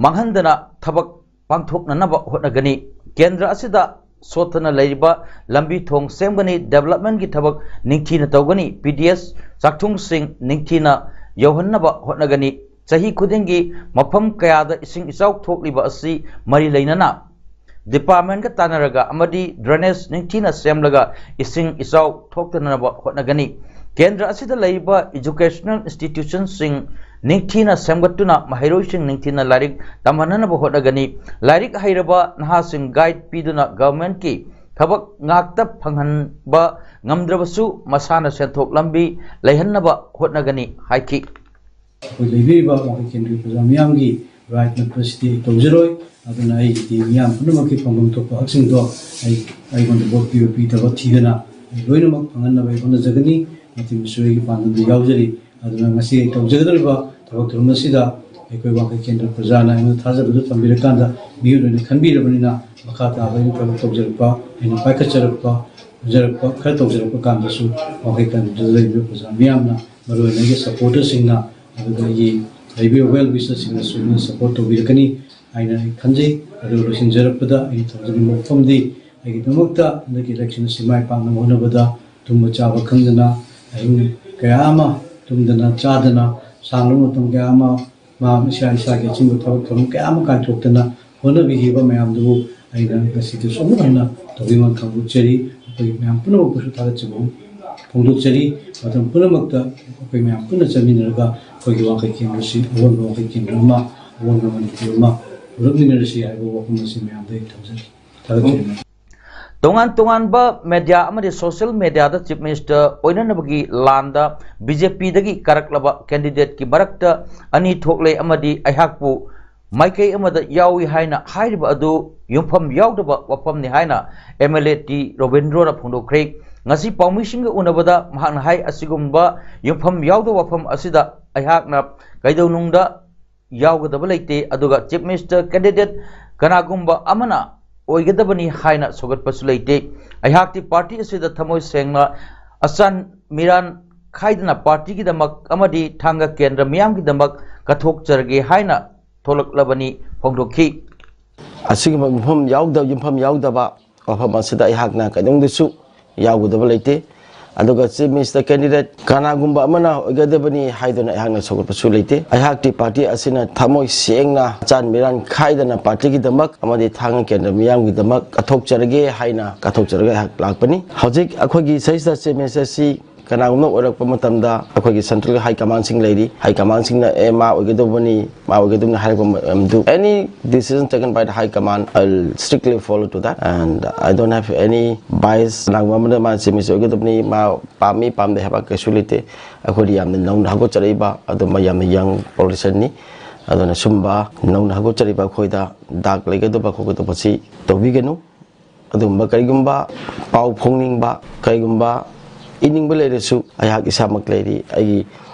ꯃꯥꯡꯍꯟꯗꯅ ꯊꯕꯛ ꯄꯥꯡꯊꯣꯛꯅꯅꯕ ꯍꯣꯠꯅꯒꯅꯤ꯫ ꯀꯦꯟꯗ꯭ꯔ ꯑꯁꯤꯗ ꯁꯣꯠꯊꯅ ꯂꯩꯔꯤꯕ ꯂꯝꯕꯤ ꯊꯣꯡ ꯁꯦꯝꯒꯅꯤ, ꯗꯦꯕꯂꯞꯃꯦꯟꯒꯤ ꯊꯕꯛ ꯅꯤꯡꯊꯤꯅ ꯇꯧꯒꯅꯤ, ꯄꯤ ꯗꯤ ꯑꯦꯁ ꯆꯥꯛꯊꯨꯡꯁꯤꯡ ꯅꯤꯡꯊꯤꯅ ꯌꯧꯍꯟꯅꯕ ꯍꯣꯠꯅꯒꯅꯤ꯫ ꯆꯍꯤ ꯈꯨꯗꯤꯡꯒꯤ ꯃꯐꯝ ꯀꯌꯥꯗ ꯏꯁꯤꯡ ꯏꯆꯥꯎ ꯊꯣꯛꯂꯤꯕ ꯑꯁꯤ ꯃꯔꯤ ꯂꯩꯅꯅ ꯗꯤꯄꯥꯔꯠꯃꯦꯟꯒ ꯇꯥꯟꯅꯔꯒ ꯑꯃꯗꯤ ꯗ꯭ꯔꯦꯅꯦꯖ ꯅꯤꯡꯊꯤꯅ ꯁꯦꯝꯂꯒ ꯏꯁꯤꯡ ꯏꯆꯥꯎ ꯊꯣꯛꯇꯅꯕ ꯍꯣꯠꯅꯒꯅꯤ꯫ ꯀꯦꯟꯗ꯭ꯔ ꯑꯁꯤꯗ ꯂꯩꯔꯤꯕ ꯏꯖꯨꯀꯦꯁꯅꯦꯜ ꯏꯟꯁꯇꯤꯇ꯭ꯌꯨꯁꯟꯁꯤꯡ ꯅꯤꯡꯊꯤꯅ ꯁꯦꯝꯒꯠꯇꯨꯅ ꯃꯍꯩꯔꯣꯏꯁꯤꯡ ꯅꯤꯡꯊꯤꯅ ꯂꯥꯏꯔꯤꯛ ꯇꯝꯍꯟꯅꯕ ꯍꯣꯠꯅꯒꯅꯤ꯫ ꯂꯥꯏꯔꯤꯛ ꯍꯩꯔꯕ ꯅꯍꯥꯁꯤꯡ ꯒꯥꯏꯗ ꯄꯤꯗꯨꯅ ꯒꯚꯔꯟꯃꯦꯟꯠꯀꯤ ꯊꯕꯛ ꯉꯥꯛꯇ ꯐꯪꯍꯟꯕ ꯉꯝꯗ꯭ꯔꯕꯁꯨ ꯃꯁꯥꯅ ꯁꯦꯟꯊꯣꯛ ꯂꯝꯕꯤ ꯂꯩꯍꯟꯅꯕ ꯍꯣꯠꯅꯒꯅꯤ ꯍꯥꯏꯈꯤ꯫ ꯑꯩꯈꯣꯏ ꯂꯩꯕꯤꯔꯤꯕ ꯋꯥꯡꯈꯩ ꯀꯦꯟꯗ꯭ꯔꯒꯤ ꯄ꯭ꯔꯖꯥ ꯃꯤꯌꯥꯝꯒꯤ ꯔꯥꯏꯠ ꯅꯠꯇ꯭ꯔꯁꯤꯗꯤ ꯑꯩ ꯇꯧꯖꯔꯣꯏ꯫ ꯑꯗꯨꯅ ꯑꯩꯒꯤꯗꯤ ꯃꯤꯌꯥꯝ ꯄꯨꯝꯅꯃꯛꯀꯤ ꯐꯪꯐꯝ ꯊꯣꯛꯄ ꯍꯛꯁꯤꯡꯗꯣ ꯑꯩ, ꯑꯩꯉꯣꯟꯗ ꯚꯣꯠ ꯄꯤꯕ ꯄꯤꯗꯕ ꯊꯤꯗꯅ ꯑꯩ ꯂꯣꯏꯅꯃꯛ ꯐꯪꯍꯟꯅꯕ ꯑꯩ ꯍꯣꯠꯅꯖꯒꯅꯤ꯫ ꯃꯇꯤꯛ ꯃꯁꯨ ꯑꯩꯒꯤ ꯄꯥꯟꯗꯝꯗ ꯌꯥꯎꯖꯔꯤ꯫ ꯑꯗꯨꯅ ꯉꯁꯤ ꯑꯩ ꯇꯧꯖꯒꯗꯧꯔꯤꯕ ꯊꯕꯛ ꯊꯧꯔꯝ ꯑꯁꯤꯗ ꯑꯩꯈꯣꯏ ꯋꯥꯡꯈꯩ ꯀꯦꯟꯗ꯭ꯔ ꯄ꯭ꯔꯖꯥꯅ ꯑꯩꯉꯣꯟꯗ ꯊꯥꯖꯕꯗꯨ ꯊꯝꯕꯤꯔꯀꯥꯟꯗ ꯃꯤꯑꯣꯏ ꯑꯣꯏꯅ ꯈꯟꯕꯤꯔꯕꯅꯤꯅ ꯃꯈꯥ ꯇꯥꯕ ꯑꯩꯅ ꯊꯕꯛ ꯇꯧꯖꯔꯛꯄ, ꯑꯩꯅ ꯄꯥꯏꯈꯠꯆꯔꯛꯄ, ꯇꯧꯖꯔꯛꯄ, ꯈꯔ ꯇꯧꯖꯔꯛꯄ ꯀꯥꯟꯗꯁꯨ ꯋꯥꯡꯈꯩ ꯀꯦꯟꯗ꯭ꯔꯗ ꯂꯩꯔꯤꯕ ꯄ꯭ꯔꯖꯥ ꯃꯤꯌꯥꯝꯅ, ꯃꯔꯨꯑꯣꯏꯅ ꯑꯩꯒꯤ ꯁꯄꯣꯔꯇꯔꯁꯤꯡꯅ, ꯑꯗꯨꯒ ꯑꯩꯒꯤ ꯂꯩꯕꯤꯕ ꯋꯦꯜ ꯋꯤꯁꯔꯁꯤꯡꯅꯁꯨ ꯑꯩꯉꯣꯟꯗ ꯁꯄꯣꯔꯠ ꯇꯧꯕꯤꯔꯛꯀꯅꯤ ꯍꯥꯏꯅ ꯑꯩ ꯈꯟꯖꯩ꯫ ꯑꯗꯨꯒ ꯂꯣꯏꯁꯤꯟꯖꯔꯛꯄꯗ ꯑꯩꯅ ꯊꯝꯖꯅꯤꯡꯕ ꯋꯥꯐꯝꯗꯤ, ꯑꯩꯒꯤꯗꯃꯛꯇ ꯍꯟꯗꯛꯀꯤ ꯏꯂꯦꯛꯁꯟ ꯑꯁꯤ ꯃꯥꯏ ꯄꯥꯛꯅꯕ ꯍꯣꯠꯅꯕꯗ ꯇꯨꯝꯕ ꯆꯥꯕ ꯈꯪꯗꯅ, ꯑꯍꯤꯡ ꯀꯌꯥ ꯑꯃ ꯇꯨꯝꯗꯅ ꯆꯥꯗꯅ, ꯁꯥꯡꯂꯕ ꯃꯇꯝ ꯀꯌꯥ ꯑꯃ ꯃꯥ ꯏꯁꯥ ꯏꯁꯥꯒꯤ ꯑꯆꯤꯟꯕ ꯊꯕꯛ ꯊꯧꯔꯝ ꯀꯌꯥ ꯑꯃ ꯀꯥꯏꯊꯣꯛꯇꯅ ꯍꯣꯠꯅꯕꯤꯈꯤꯕ ꯃꯌꯥꯝꯗꯨꯕꯨ ꯑꯩꯅ ꯉꯁꯤꯗꯁꯨ ꯑꯃꯨꯛ ꯍꯟꯅ ꯇꯧꯕꯤꯃꯜ ꯈꯪꯗꯣꯛꯆꯔꯤ꯫ ꯑꯩꯈꯣꯏ ꯃꯌꯥꯝ ꯄꯨꯝꯅꯃꯛꯄꯨꯁꯨ ꯊꯥꯒꯠꯆꯕ ꯐꯣꯡꯗꯣꯛꯆꯔꯤ꯫ ꯃꯇꯝ ꯄꯨꯝꯅꯃꯛꯇ ꯑꯩꯈꯣꯏ ꯃꯌꯥꯝ ꯄꯨꯟꯅ ꯆꯠꯃꯤꯟꯅꯔꯒ ꯑꯩꯈꯣꯏꯒꯤ ꯋꯥꯡꯈꯩ ꯀꯦꯟꯗ꯭ꯔꯁꯤ ꯑꯑꯣꯟꯕ ꯋꯥꯡꯈꯩ ꯀꯦꯟꯗ꯭ꯔ ꯑꯃ, ꯑꯑꯣꯟꯕ ꯃꯅꯤꯄꯨꯔ ꯑꯃ ꯄꯨꯔꯛꯃꯤꯟꯅꯔꯁꯤ ꯍꯥꯏꯕ ꯋꯥꯐꯝ ꯑꯁꯤ ꯃꯌꯥꯝꯗ ꯑꯩ ꯊꯝꯖꯔꯤ꯫ ꯊꯥꯒꯠꯆꯔꯤ꯫ ꯇꯣꯉꯥꯟ ꯇꯣꯉꯥꯟꯕ ꯃꯦꯗꯤꯌꯥ ꯑꯃꯗꯤ ꯁꯣꯁꯤꯌꯦꯜ ꯃꯦꯗꯤꯌꯥꯗ ꯆꯤꯐ ꯃꯤꯅꯤꯁꯇꯔ ꯑꯣꯏꯅꯅꯕꯒꯤ ꯂꯥꯟꯗ ꯕꯤ ꯖꯦ ꯄꯤꯗꯒꯤ ꯀꯥꯔꯛꯂꯕ ꯀꯦꯟꯗꯤꯗꯦꯠꯀꯤ ꯃꯔꯛꯇ ꯑꯅꯤ ꯊꯣꯛꯂꯦ ꯑꯃꯗꯤ ꯑꯩꯍꯥꯛꯄꯨ ꯃꯥꯏꯀꯩ ꯑꯃꯗ ꯌꯥꯎꯏ ꯍꯥꯏꯅ ꯍꯥꯏꯔꯤꯕ ꯑꯗꯨ ꯌꯨꯝꯐꯝ ꯌꯥꯎꯗꯕ ꯋꯥꯐꯝꯅꯤ ꯍꯥꯏꯅ ꯑꯦꯝ ꯑꯦꯜ ꯑꯦ ꯇꯤ ꯔꯣꯕꯤꯟꯗ꯭ꯔꯣꯅ ꯐꯣꯡꯗꯣꯛꯈ꯭ꯔꯦ꯫ ꯉꯁꯤ ꯄꯥꯎꯃꯤꯁꯤꯡꯒ ꯎꯅꯕꯗ ꯃꯍꯥꯛꯅ ꯍꯥꯏ, ꯑꯁꯤꯒꯨꯝꯕ ꯌꯨꯝꯐꯝ ꯌꯥꯎꯗꯕ ꯋꯥꯐꯝ ꯑꯁꯤꯗ ꯑꯩꯍꯥꯛꯅ ꯀꯩꯗꯧꯅꯨꯡꯗ ꯌꯥꯎꯒꯗꯕ ꯂꯩꯇꯦ, ꯑꯗꯨꯒ ꯆꯤꯐ ꯃꯤꯅꯤꯁꯇꯔ ꯀꯦꯟꯗꯤꯗꯦꯠ ꯀꯅꯥꯒꯨꯝꯕ ꯑꯃꯅ ꯑꯣꯏꯒꯗꯕꯅꯤ ꯍꯥꯏꯅ ꯁꯧꯒꯠꯄꯁꯨ ꯂꯩꯇꯦ꯫ ꯑꯩꯍꯥꯛꯇꯤ ꯄꯥꯔꯇꯤ ꯑꯁꯤꯗ ꯊꯃꯣꯏ ꯁꯦꯡꯅ ꯑꯆꯥꯟ ꯃꯤꯔꯥꯟ ꯈꯥꯏꯗꯅ ꯄꯥꯔꯇꯤꯒꯤꯗꯃꯛ ꯑꯃꯗꯤ ꯊꯥꯡꯒ ꯀꯦꯟꯗ꯭ꯔ ꯃꯤꯌꯥꯝꯒꯤꯗꯃꯛ ꯀꯠꯊꯣꯛꯆꯔꯒꯦ ꯍꯥꯏꯅ ꯊꯣꯛꯂꯛꯂꯕꯅꯤ ꯐꯣꯡꯗꯣꯛꯈꯤ꯫ ꯑꯁꯤꯒꯨꯝꯕ ꯃꯐꯝ ꯌꯥꯎꯗꯕ, ꯌꯨꯝꯐꯝ ꯌꯥꯎꯗꯕ ꯋꯥꯐꯝ ꯑꯁꯤꯗ ꯑꯩꯍꯥꯛꯅ ꯀꯩꯗꯧꯅꯨꯡꯗꯁꯨ ꯌꯥꯎꯒꯗꯕ ꯂꯩꯇꯦ꯫ ꯑꯗꯨꯒ ꯆꯤꯐ ꯃꯤꯅꯤꯁꯇꯔ ꯀꯦꯟꯗꯤꯗꯦꯠ ꯀꯅꯥꯒꯨꯝꯕ ꯑꯃꯅ ꯑꯣꯏꯒꯗꯕꯅꯤ ꯍꯥꯏꯗꯨꯅ ꯑꯩꯍꯥꯛꯅ ꯁꯧꯒꯠꯄꯁꯨ ꯂꯩꯇꯦ꯫ ꯑꯩꯍꯥꯛꯇꯤ ꯄꯥꯔꯇꯤ ꯑꯁꯤꯅ ꯊꯃꯣꯏ ꯁꯦꯡꯅ ꯑꯆꯥꯟ ꯃꯤꯔꯥꯟ ꯈꯥꯏꯗꯅ ꯄꯥꯔꯇꯤꯒꯤꯗꯃꯛ ꯑꯃꯗꯤ ꯊꯥꯡꯒ ꯀꯦꯟꯗ꯭ꯔ ꯃꯤꯌꯥꯝꯒꯤꯗꯃꯛ ꯀꯠꯊꯣꯛꯆꯔꯒꯦ ꯍꯥꯏꯅ ꯀꯠꯊꯣꯛꯆꯔꯒ ꯑꯩꯍꯥꯛ ꯂꯥꯛꯄꯅꯤ꯫ ꯍꯧꯖꯤꯛ ꯑꯩꯈꯣꯏꯒꯤ ꯁꯤꯗꯩꯁꯤꯗ ꯆꯤꯐ ꯃꯤꯅꯤꯁꯇꯔꯁꯤ ꯀꯅꯥꯒꯨꯝꯕ ꯑꯣꯏꯔꯛꯄ ꯃꯇꯝꯗ ꯑꯩꯈꯣꯏꯒꯤ ꯁꯦꯟꯇ꯭ꯔꯦꯜꯒꯤ ꯍꯥꯏ ꯀꯃꯥꯟꯁꯤꯡ ꯂꯩꯔꯤ꯫ ꯍꯥꯏ ꯀꯃꯥꯟꯁꯤꯡꯅ, "ꯑꯦ, ꯃꯥ ꯑꯣꯏꯒꯗꯧꯕꯅꯤ, ꯃꯥ ꯑꯣꯏꯒꯗꯧꯕꯅꯤ" ꯍꯥꯏꯔꯛꯄ ꯃꯇꯝꯗꯨ, any decision taken by the high command, I will strictly follow to that, and I don't have any bias. ꯀꯅꯥꯒꯨꯝꯕ ꯑꯃꯅ ꯃꯥ ꯆꯤꯐ ꯃꯤꯅꯤꯁꯇꯔ ꯑꯣꯏꯒꯗꯕꯅꯤ, ꯃꯥ ꯄꯥꯝꯃꯤ ꯄꯥꯝꯗꯦ ꯍꯥꯏꯕ ꯀꯩꯁꯨ ꯂꯩꯇꯦ꯫ ꯑꯩꯈꯣꯏꯗꯤ ꯌꯥꯝꯅ ꯅꯧꯅ ꯍꯧꯒꯠꯆꯔꯛꯏꯕ ꯑꯗꯨꯝꯕ ꯌꯥꯝꯅ ꯌꯪ ꯄꯣꯂꯤꯇꯤꯁꯤꯌꯥꯟꯅꯤ꯫ ꯑꯗꯨꯅ ꯁꯨꯝꯕ ꯅꯧꯅ ꯍꯧꯒꯠꯆꯔꯛꯏꯕ ꯑꯩꯈꯣꯏꯗ ꯗꯥꯛ ꯂꯩꯒꯗꯕ ꯈꯣꯠꯀꯗꯕꯁꯤ ꯇꯧꯕꯤꯒꯅꯨ꯫ ꯑꯗꯨꯒꯨꯝꯕ ꯀꯔꯤꯒꯨꯝꯕ ꯄꯥꯎ ꯐꯣꯡꯅꯤꯡꯕ, ꯀꯔꯤꯒꯨꯝꯕ ꯏꯅꯤꯡꯕ ꯂꯩꯔꯁꯨ ꯑꯩꯍꯥꯛ ꯏꯁꯥꯃꯛ ꯂꯩꯔꯤ, ꯑꯩꯒꯤ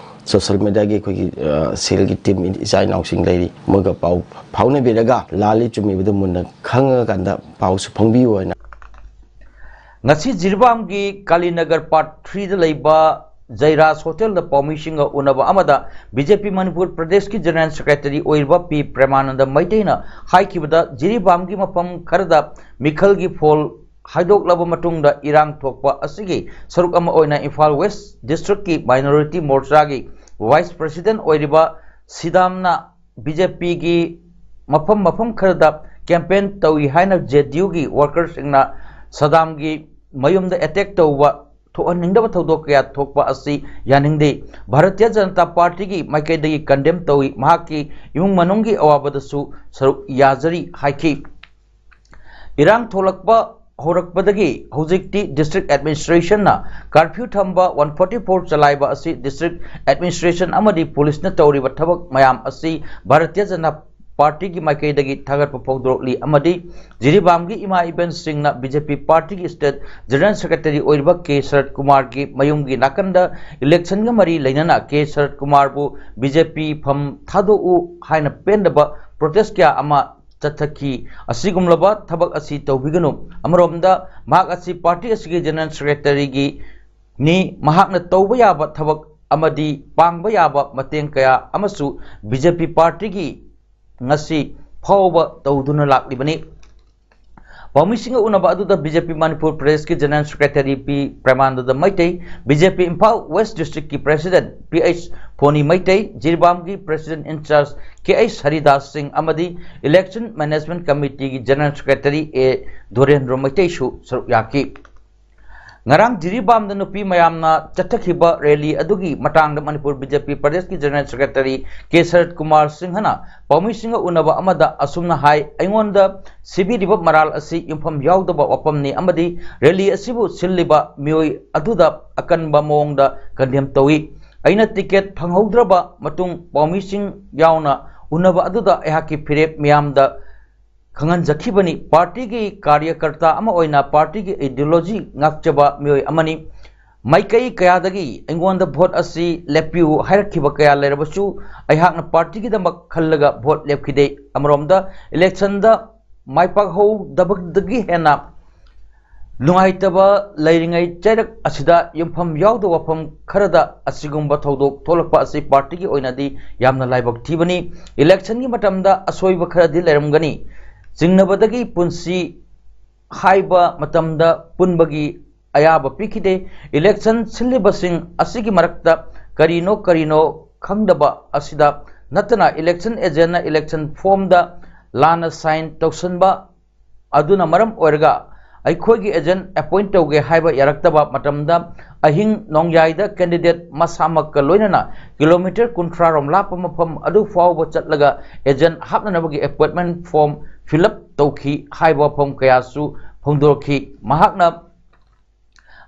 ꯁꯣꯁꯤꯌꯦꯜ ꯃꯦꯗꯤꯌꯥꯒꯤ ꯑꯩꯈꯣꯏꯒꯤ, ꯑ, ꯁꯦꯜꯒꯤ ꯇꯤꯝ, ꯏꯆꯥ ꯏꯅꯥꯎꯁꯤꯡ ꯂꯩꯔꯤ, ꯃꯣꯏꯒ ꯄꯥꯎ ꯐꯥꯎꯅꯕꯤꯔꯒ ꯂꯥꯜꯂꯤ ꯆꯨꯝꯃꯤꯕꯗꯨ ꯃꯨꯟꯅ ꯈꯪꯉꯀꯥꯟꯗ ꯄꯥꯎꯁꯨ ꯐꯣꯡꯕꯤꯌꯨ ꯍꯥꯏꯅ꯫ ꯉꯁꯤ ꯖꯤꯔꯤꯕꯥꯝꯒꯤ ꯀꯥꯂꯤꯅꯒꯔ ꯄꯥꯔꯠ ꯊ꯭ꯔꯤꯗ ꯂꯩꯕ ꯖꯩꯔꯥꯖ ꯍꯣꯇꯦꯜꯗ ꯄꯥꯎꯃꯤꯁꯤꯡꯒ ꯎꯅꯕ ꯑꯃꯗ ꯕꯤ ꯖꯦ ꯄꯤ ꯃꯅꯤꯄꯨꯔ ꯄ꯭ꯔꯗꯦꯁꯀꯤ ꯖꯦꯅꯔꯦꯜ ꯁꯦꯀ꯭ꯔꯦꯇꯔꯤ ꯑꯣꯏꯔꯤꯕ ꯄꯤ ꯄ꯭ꯔꯦꯃꯥꯅꯟꯗ ꯃꯩꯇꯩꯅ ꯍꯥꯏꯈꯤꯕꯗ, ꯖꯤꯔꯤꯕꯥꯝꯒꯤ ꯃꯐꯝ ꯈꯔꯗ ꯃꯤꯈꯜꯒꯤ ꯐꯣꯜ ꯍꯥꯏꯗꯣꯛꯂꯕ ꯃꯇꯨꯡꯗ ꯏꯔꯥꯡ ꯊꯣꯛꯄ ꯑꯁꯤꯒꯤ ꯁꯔꯨꯛ ꯑꯃ ꯑꯣꯏꯅ ꯏꯝꯐꯥꯜ ꯋꯦꯁ ꯗꯤꯁꯇ꯭ꯔꯤꯛꯀꯤ ꯃꯥꯏꯅꯣꯔꯤꯇꯤ ꯃꯣꯔꯆꯥꯒꯤ ꯚꯥꯏꯁ ꯄ꯭ꯔꯁꯤꯗꯦꯟ ꯑꯣꯏꯔꯤꯕ ꯁꯤꯗꯥꯝꯅ ꯕꯤ ꯖꯦ ꯄꯤꯒꯤ ꯃꯐꯝ ꯃꯐꯝ ꯈꯔꯗ ꯀꯦꯝꯄꯦꯟ ꯇꯧꯏ ꯍꯥꯏꯅ ꯖꯦ ꯗꯤ ꯌꯨꯒꯤ ꯋꯥꯔꯀꯔꯁꯤꯡꯅ ꯁꯗꯥꯝꯒꯤ ꯃꯌꯨꯝꯗ ꯑꯦꯇꯦꯛ ꯇꯧꯕ ꯊꯣꯛꯍꯟꯅꯤꯡꯗꯕ ꯊꯧꯗꯣꯛ ꯀꯌꯥ ꯊꯣꯛꯄ ꯑꯁꯤ ꯌꯥꯅꯤꯡꯗꯦ꯫ ꯚꯥꯔꯇꯤꯌ ꯖꯅꯇꯥ ꯄꯥꯔꯇꯤꯒꯤ ꯃꯥꯏꯀꯩꯗꯒꯤ ꯀꯟꯗꯦꯝ ꯇꯧꯏ꯫ ꯃꯍꯥꯛꯀꯤ ꯏꯃꯨꯡ ꯃꯅꯨꯡꯒꯤ ꯑꯋꯥꯕꯗꯁꯨ ꯁꯔꯨꯛ ꯌꯥꯖꯔꯤ ꯍꯥꯏꯈꯤ꯫ ꯏꯔꯥꯡ ꯊꯣꯛꯂꯛꯄ ꯍꯧꯔꯛꯄꯗꯒꯤ ꯍꯧꯖꯤꯛꯇꯤ district administrationꯅ curfew ꯊꯝꯕ, one forty four ꯆꯂꯥꯏꯕ ꯑꯁꯤ district administration ꯑꯃꯗꯤ policeꯅ ꯇꯧꯔꯤꯕ ꯊꯕꯛ ꯃꯌꯥꯝ ꯑꯁꯤ ꯚꯥꯔꯇꯤꯌ ꯖꯅꯇꯥ ꯄꯥꯔꯇꯤꯒꯤ ꯃꯥꯏꯀꯩꯗꯒꯤ ꯊꯥꯒꯠꯄ ꯐꯣꯡꯗꯣꯔꯛꯂꯤ ꯑꯃꯗꯤ ꯖꯤꯔꯤꯕꯥꯝꯒꯤ ꯏꯃꯥ ꯏꯕꯦꯟꯁꯤꯡꯅ BJP partyꯒꯤ state general secretary ꯑꯣꯏꯔꯤꯕ ꯀꯦ ꯁꯔꯠ ꯀꯨꯃꯥꯔꯒꯤ ꯃꯌꯨꯝꯒꯤ ꯅꯥꯀꯟꯗ electionꯒ ꯃꯔꯤ ꯂꯩꯅꯅ ꯀꯦ ꯁꯔꯠ ꯀꯨꯃꯥꯔꯕꯨ BJP ꯐꯝ ꯊꯥꯗꯣꯛꯎ ꯍꯥꯏꯅ ꯄꯦꯟꯗꯕ protest ꯀꯌꯥ ꯑꯃ ꯆꯠꯊꯈꯤ꯫ ꯑꯁꯤꯒꯨꯝꯂꯕ ꯊꯕꯛ ꯑꯁꯤ ꯇꯧꯕꯤꯒꯅꯨ꯫ ꯑꯃꯔꯣꯝꯗ ꯃꯍꯥꯛ ꯑꯁꯤ party ꯑꯁꯤꯒꯤ general secretaryꯒꯤ ꯅꯤ꯫ ꯃꯍꯥꯛꯅ ꯇꯧꯕ ꯌꯥꯕ ꯊꯕꯛ ꯑꯃꯗꯤ ꯄꯥꯡꯕ ꯌꯥꯕ ꯃꯇꯦꯡ ꯀꯌꯥ ꯑꯃꯁꯨ BJP partyꯒꯤ ꯉꯁꯤ ꯐꯥꯎꯕ ꯇꯧꯗꯨꯅ ꯂꯥꯛꯂꯤꯕꯅꯤ꯫ ꯄꯥꯎꯃꯤꯁꯤꯡꯒ ꯎꯅꯕ ꯑꯗꯨꯗ BJP ꯃꯅꯤꯄꯨꯔ ꯄ꯭ꯔꯗꯦꯁꯀꯤ general secretary P Premananda Meitei, BJP Imphal West districtꯀꯤ president P H Phoni Meitei, ꯖꯤꯔꯤꯕꯥꯝꯒꯤ president in charge K H Haridas Singh ꯑꯃꯗꯤ election management committeeꯒꯤ general secretary ꯑꯦ ꯙꯤꯔꯦꯟꯗ꯭ꯔ ꯃꯩꯇꯩꯁꯨ ꯁꯔꯨꯛ ꯌꯥꯈꯤ꯫ ꯉꯔꯥꯡ ꯖꯤꯔꯤꯕꯥꯝꯗ ꯅꯨꯄꯤ ꯃꯌꯥꯝꯅ ꯆꯠꯊꯈꯤꯕ rally ꯑꯗꯨꯒꯤ ꯃꯇꯥꯡꯗ ꯃꯅꯤꯄꯨꯔ BJP ꯄ꯭ꯔꯗꯦꯁꯀꯤ general secretary ꯀꯦ ꯁꯔꯠ ꯀꯨꯃꯥꯔ ꯁꯤꯡꯍꯅ ꯄꯥꯎꯃꯤꯁꯤꯡꯒ ꯎꯅꯕ ꯑꯃꯗ ꯑꯁꯨꯝꯅ ꯍꯥꯏ, "ꯑꯩꯉꯣꯟꯗ ꯁꯤꯕꯤꯔꯤꯕ ꯃꯔꯥꯜ ꯑꯁꯤ ꯌꯨꯝꯐꯝ ꯌꯥꯎꯗꯕ ꯋꯥꯐꯝꯅꯤ ꯑꯃꯗꯤ rally ꯑꯁꯤꯕꯨ ꯁꯤꯜꯂꯤꯕ ꯃꯤꯑꯣꯏ ꯑꯗꯨꯗ ꯑꯀꯟꯕ ꯃꯑꯣꯡꯗ condemn ꯇꯧꯏ꯫ ꯑꯩꯅ ticket ꯐꯪꯍꯧꯗ꯭ꯔꯕ ꯃꯇꯨꯡ ꯄꯥꯎꯃꯤꯁꯤꯡ ꯌꯥꯎꯅ ꯎꯅꯕ ꯑꯗꯨꯗ ꯑꯩꯍꯥꯛꯀꯤ ꯐꯤꯔꯦꯞ ꯃꯤꯌꯥꯝꯗ ꯈꯪꯍꯟꯖꯈꯤꯕꯅꯤ꯫ Partyꯒꯤ ꯀꯥꯔꯌꯀꯔꯇꯥ ꯑꯃ ꯑꯣꯏꯅ partyꯒꯤ ideology ꯉꯥꯛꯆꯕ ꯃꯤꯑꯣꯏ ꯑꯃꯅꯤ꯫ ꯃꯥꯏꯀꯩ ꯀꯌꯥꯗꯒꯤ ꯑꯩꯉꯣꯟꯗ vote ꯑꯁꯤ ꯂꯦꯞꯄꯤꯌꯨ ꯍꯥꯏꯔꯛꯈꯤꯕ ꯀꯌꯥ ꯂꯩꯔꯕꯁꯨ ꯑꯩꯍꯥꯛꯅ partyꯒꯤꯗꯃꯛ ꯈꯜꯂꯒ vote ꯂꯦꯞꯈꯤꯗꯦ꯫ ꯑꯃꯔꯣꯝꯗ electionꯗ ꯃꯥꯏ ꯄꯥꯛꯍꯧꯗꯕꯗꯒꯤ ꯍꯦꯟꯅ ꯅꯨꯡꯉꯥꯏꯇꯕ ꯂꯩꯔꯤꯉꯩ ꯆꯩꯔꯛ ꯑꯁꯤꯗ ꯌꯨꯝꯐꯝ ꯌꯥꯎꯗꯕ ꯋꯥꯐꯝ ꯈꯔꯗ ꯑꯁꯤꯒꯨꯝꯕ ꯊꯧꯗꯣꯛ ꯊꯣꯛꯂꯛꯄ ꯑꯁꯤ partyꯒꯤ ꯑꯣꯏꯅꯗꯤ ꯌꯥꯝꯅ ꯂꯥꯏꯕꯛ ꯊꯤꯕꯅꯤ꯫ Electionꯒꯤ ꯃꯇꯝꯗ ꯑꯁꯣꯏꯕ ꯈꯔꯗꯤ ꯂꯩꯔꯝꯒꯅꯤ꯫ ꯆꯤꯡꯅꯕꯗꯒꯤ ꯄꯨꯟꯁꯤ ꯍꯥꯏꯕ ꯃꯇꯝꯗ ꯄꯨꯟꯕꯒꯤ ꯑꯌꯥꯕ ꯄꯤꯈꯤꯗꯦ꯫ Election ꯁꯤꯜꯂꯤꯕꯁꯤꯡ ꯑꯁꯤꯒꯤ ꯃꯔꯛꯇ ꯀꯔꯤꯅꯣ ꯀꯔꯤꯅꯣ ꯈꯪꯗꯕ ꯑꯁꯤꯗ ꯅꯠꯇꯅ election agentꯅ election formꯗ ꯂꯥꯟꯅ sign ꯇꯧꯁꯤꯟꯕ ꯑꯗꯨꯅ ꯃꯔꯝ ꯑꯣꯏꯔꯒ ꯑꯩꯈꯣꯏꯒꯤ agent appoint ꯇꯧꯒꯦ ꯍꯥꯏꯕ ꯌꯥꯔꯛꯇꯕ ꯃꯇꯝꯗ ꯑꯍꯤꯡ ꯅꯣꯡꯌꯥꯏꯗ candidate ꯃꯁꯥꯃꯛꯀ ꯂꯣꯏꯅꯅ kilometre ꯀꯨꯟꯊ꯭ꯔꯥ ꯔꯣꯝ ꯂꯥꯞꯄ ꯃꯐꯝ ꯑꯗꯨ ꯐꯥꯎꯕ ꯆꯠꯂꯒ agent ꯍꯥꯞꯅꯅꯕꯒꯤ appointment form fill up ꯇꯧꯈꯤ ꯍꯥꯏꯕ ꯋꯥꯐꯝ ꯀꯌꯥꯁꯨ ꯐꯣꯡꯗꯣꯔꯛꯈꯤ꯫ ꯃꯍꯥꯛꯅ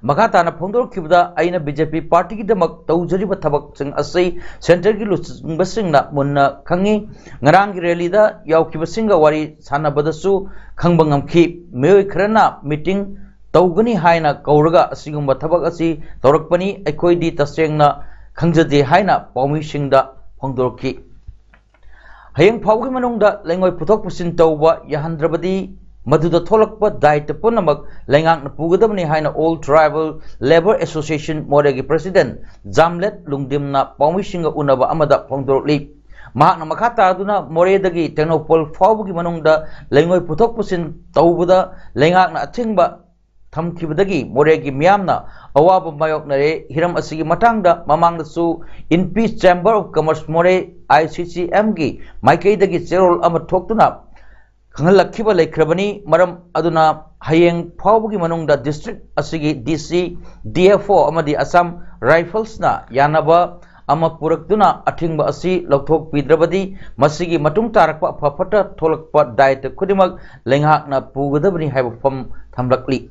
ꯃꯈꯥ ꯇꯥꯅ ꯐꯣꯡꯗꯣꯔꯛꯈꯤꯕꯗ, "ꯑꯩꯅ ꯕꯤ ꯖꯦ ꯄꯤ ꯄꯥꯔꯇꯤꯒꯤꯗꯃꯛ ꯇꯧꯖꯔꯤꯕ ꯊꯕꯛꯁꯤꯡ ꯑꯁꯤ ꯁꯦꯟꯇꯔꯒꯤ ꯂꯨꯆꯤꯡꯕꯁꯤꯡꯅ ꯃꯨꯟꯅ ꯈꯪꯏ꯫ ꯉꯔꯥꯡꯒꯤ ꯔꯦꯂꯤꯗ ꯌꯥꯎꯈꯤꯕꯁꯤꯡꯒ ꯋꯥꯔꯤ ꯁꯥꯟꯅꯕꯗꯁꯨ ꯈꯪꯕ ꯉꯝꯈꯤ꯫ ꯃꯤꯑꯣꯏ ꯈꯔꯅ ꯃꯤꯇꯤꯡ ꯇꯧꯒꯅꯤ ꯍꯥꯏꯅ ꯀꯧꯔꯒ ꯑꯁꯤꯒꯨꯝꯕ ꯊꯕꯛ ꯑꯁꯤ ꯇꯧꯔꯛꯄꯅꯤ꯫ ꯑꯩꯈꯣꯏꯗꯤ ꯇꯁꯦꯡꯅ ꯈꯪꯖꯗꯦ" ꯍꯥꯏꯅ ꯄꯥꯎꯃꯤꯁꯤꯡꯗ ꯐꯣꯡꯗꯣꯔꯛꯈꯤ꯫ ꯍꯌꯦꯡ ꯐꯥꯎꯕꯒꯤ ꯃꯅꯨꯡꯗ ꯂꯩꯉꯣꯏ ꯄꯨꯊꯣꯛ ꯄꯨꯁꯤꯟ ꯇꯧꯕ ꯌꯥꯍꯟꯗ꯭ꯔꯕꯗꯤ ꯃꯗꯨꯗ ꯊꯣꯛꯂꯛꯄ ꯗꯥꯏꯇ ꯄꯨꯝꯅꯃꯛ ꯂꯩꯉꯥꯛꯅ ꯄꯨꯒꯗꯕꯅꯤ ꯍꯥꯏꯅ All Tribal Labour Association ꯃꯣꯔꯦꯒꯤ ꯄ꯭ꯔꯦꯁꯤꯗꯦꯟꯠ ꯖꯥꯝꯂꯦꯠ ꯂꯨꯡꯗꯤꯝꯅ ꯄꯥꯎꯃꯤꯁꯤꯡꯒ ꯎꯅꯕ ꯑꯃꯗ ꯐꯣꯡꯗꯣꯔꯛꯂꯤ꯫ ꯃꯍꯥꯛꯅ ꯃꯈꯥ ꯇꯥꯗꯨꯅ ꯃꯣꯔꯦꯗꯒꯤ ꯇꯦꯡꯅꯧꯄꯜ ꯐꯥꯎꯕꯒꯤ ꯃꯅꯨꯡꯗ ꯂꯩꯉꯣꯏ ꯄꯨꯊꯣꯛ ꯄꯨꯁꯤꯟ ꯇꯧꯕꯗ ꯂꯩꯉꯥꯛꯅ ꯑꯊꯤꯡꯕ ꯊꯝꯈꯤꯕꯗꯒꯤ ꯃꯣꯔꯦꯒꯤ ꯃꯤꯌꯥꯝꯅ ꯑꯋꯥꯕ ꯃꯥꯌꯣꯛꯅꯔꯦ꯫ ꯍꯤꯔꯝ ꯑꯁꯤꯒꯤ ꯃꯇꯥꯡꯗ ꯃꯃꯥꯡꯗꯁꯨ ꯏꯟꯄꯤ Chamber of Commerce ꯃꯣꯔꯦ, I C C M ꯒꯤ ꯃꯥꯏꯀꯩꯗꯒꯤ ꯆꯦꯔꯣꯜ ꯑꯃ ꯊꯣꯛꯇꯨꯅ ꯈꯪꯍꯜꯂꯛꯈꯤꯕ ꯂꯩꯈ꯭ꯔꯕꯅꯤ꯫ ꯃꯔꯝ ꯑꯗꯨꯅ ꯍꯌꯦꯡ ꯐꯥꯎꯕꯒꯤ ꯃꯅꯨꯡꯗ ꯗꯤꯁꯇ꯭ꯔꯤꯛ ꯑꯁꯤꯒꯤ D C, D F O ꯑꯃꯗꯤ Assam Riflesꯅ ꯌꯥꯅꯕ ꯑꯃ ꯄꯨꯔꯛꯇꯨꯅ ꯑꯊꯤꯡꯕ ꯑꯁꯤ ꯂꯧꯊꯣꯛꯄꯤꯗ꯭ꯔꯕꯗꯤ ꯃꯁꯤꯒꯤ ꯃꯇꯨꯡ ꯇꯥꯔꯛꯄ ꯑꯐ ꯐꯠꯇ ꯊꯣꯛꯂꯛꯄ ꯗꯥꯏꯇ ꯈꯨꯗꯤꯡꯃꯛ ꯂꯩꯉꯥꯛꯅ ꯄꯨꯒꯗꯕꯅꯤ ꯍꯥꯏꯕ ꯋꯥꯐꯝ ꯊꯝꯂꯛꯂꯤ꯫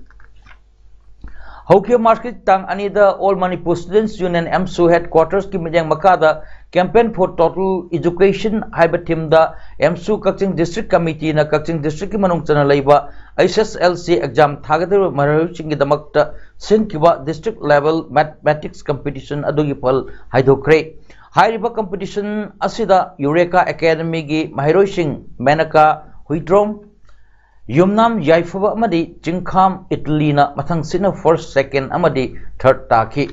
ꯍꯧꯈꯤꯕ ꯃꯥꯔꯆꯀꯤ ꯇꯥꯡ ꯑꯅꯤꯗ All Manipur Students Union, AMSU headquartersꯀꯤ ꯃꯤꯠꯌꯦꯡ ꯃꯈꯥꯗ Campaign for Total Education ꯍꯥꯏꯕ themeꯗ AMSU ꯀꯛꯆꯤꯡ District Committeeꯅ ꯀꯛꯆꯤꯡ Districtꯀꯤ ꯃꯅꯨꯡ ꯆꯟꯅ ꯂꯩꯕ H S L C exam ꯊꯥꯒꯗꯧꯔꯤꯕ ꯃꯍꯩꯔꯣꯏꯁꯤꯡꯒꯤꯗꯃꯛꯇ ꯁꯤꯟꯈꯤꯕ District Level Mathematics Competition ꯑꯗꯨꯒꯤ ꯐꯜ ꯍꯥꯏꯗꯣꯛꯈ꯭ꯔꯦ꯫ ꯍꯥꯏꯔꯤꯕ competition ꯑꯁꯤꯗ Eureka Academyꯒꯤ ꯃꯍꯩꯔꯣꯏꯁꯤꯡ ꯃꯦꯅꯀꯥ ꯍꯨꯏꯗ꯭ꯔꯣꯝ, ꯌꯨꯝꯅꯥꯝ ꯌꯥꯏꯐꯕ ꯑꯃꯗꯤ ꯆꯤꯡꯈꯥꯝ ꯏꯠꯂꯤꯅ ꯃꯊꯪꯁꯤꯠꯅ first, second ꯑꯃꯗꯤ third ꯇꯥꯈꯤ꯫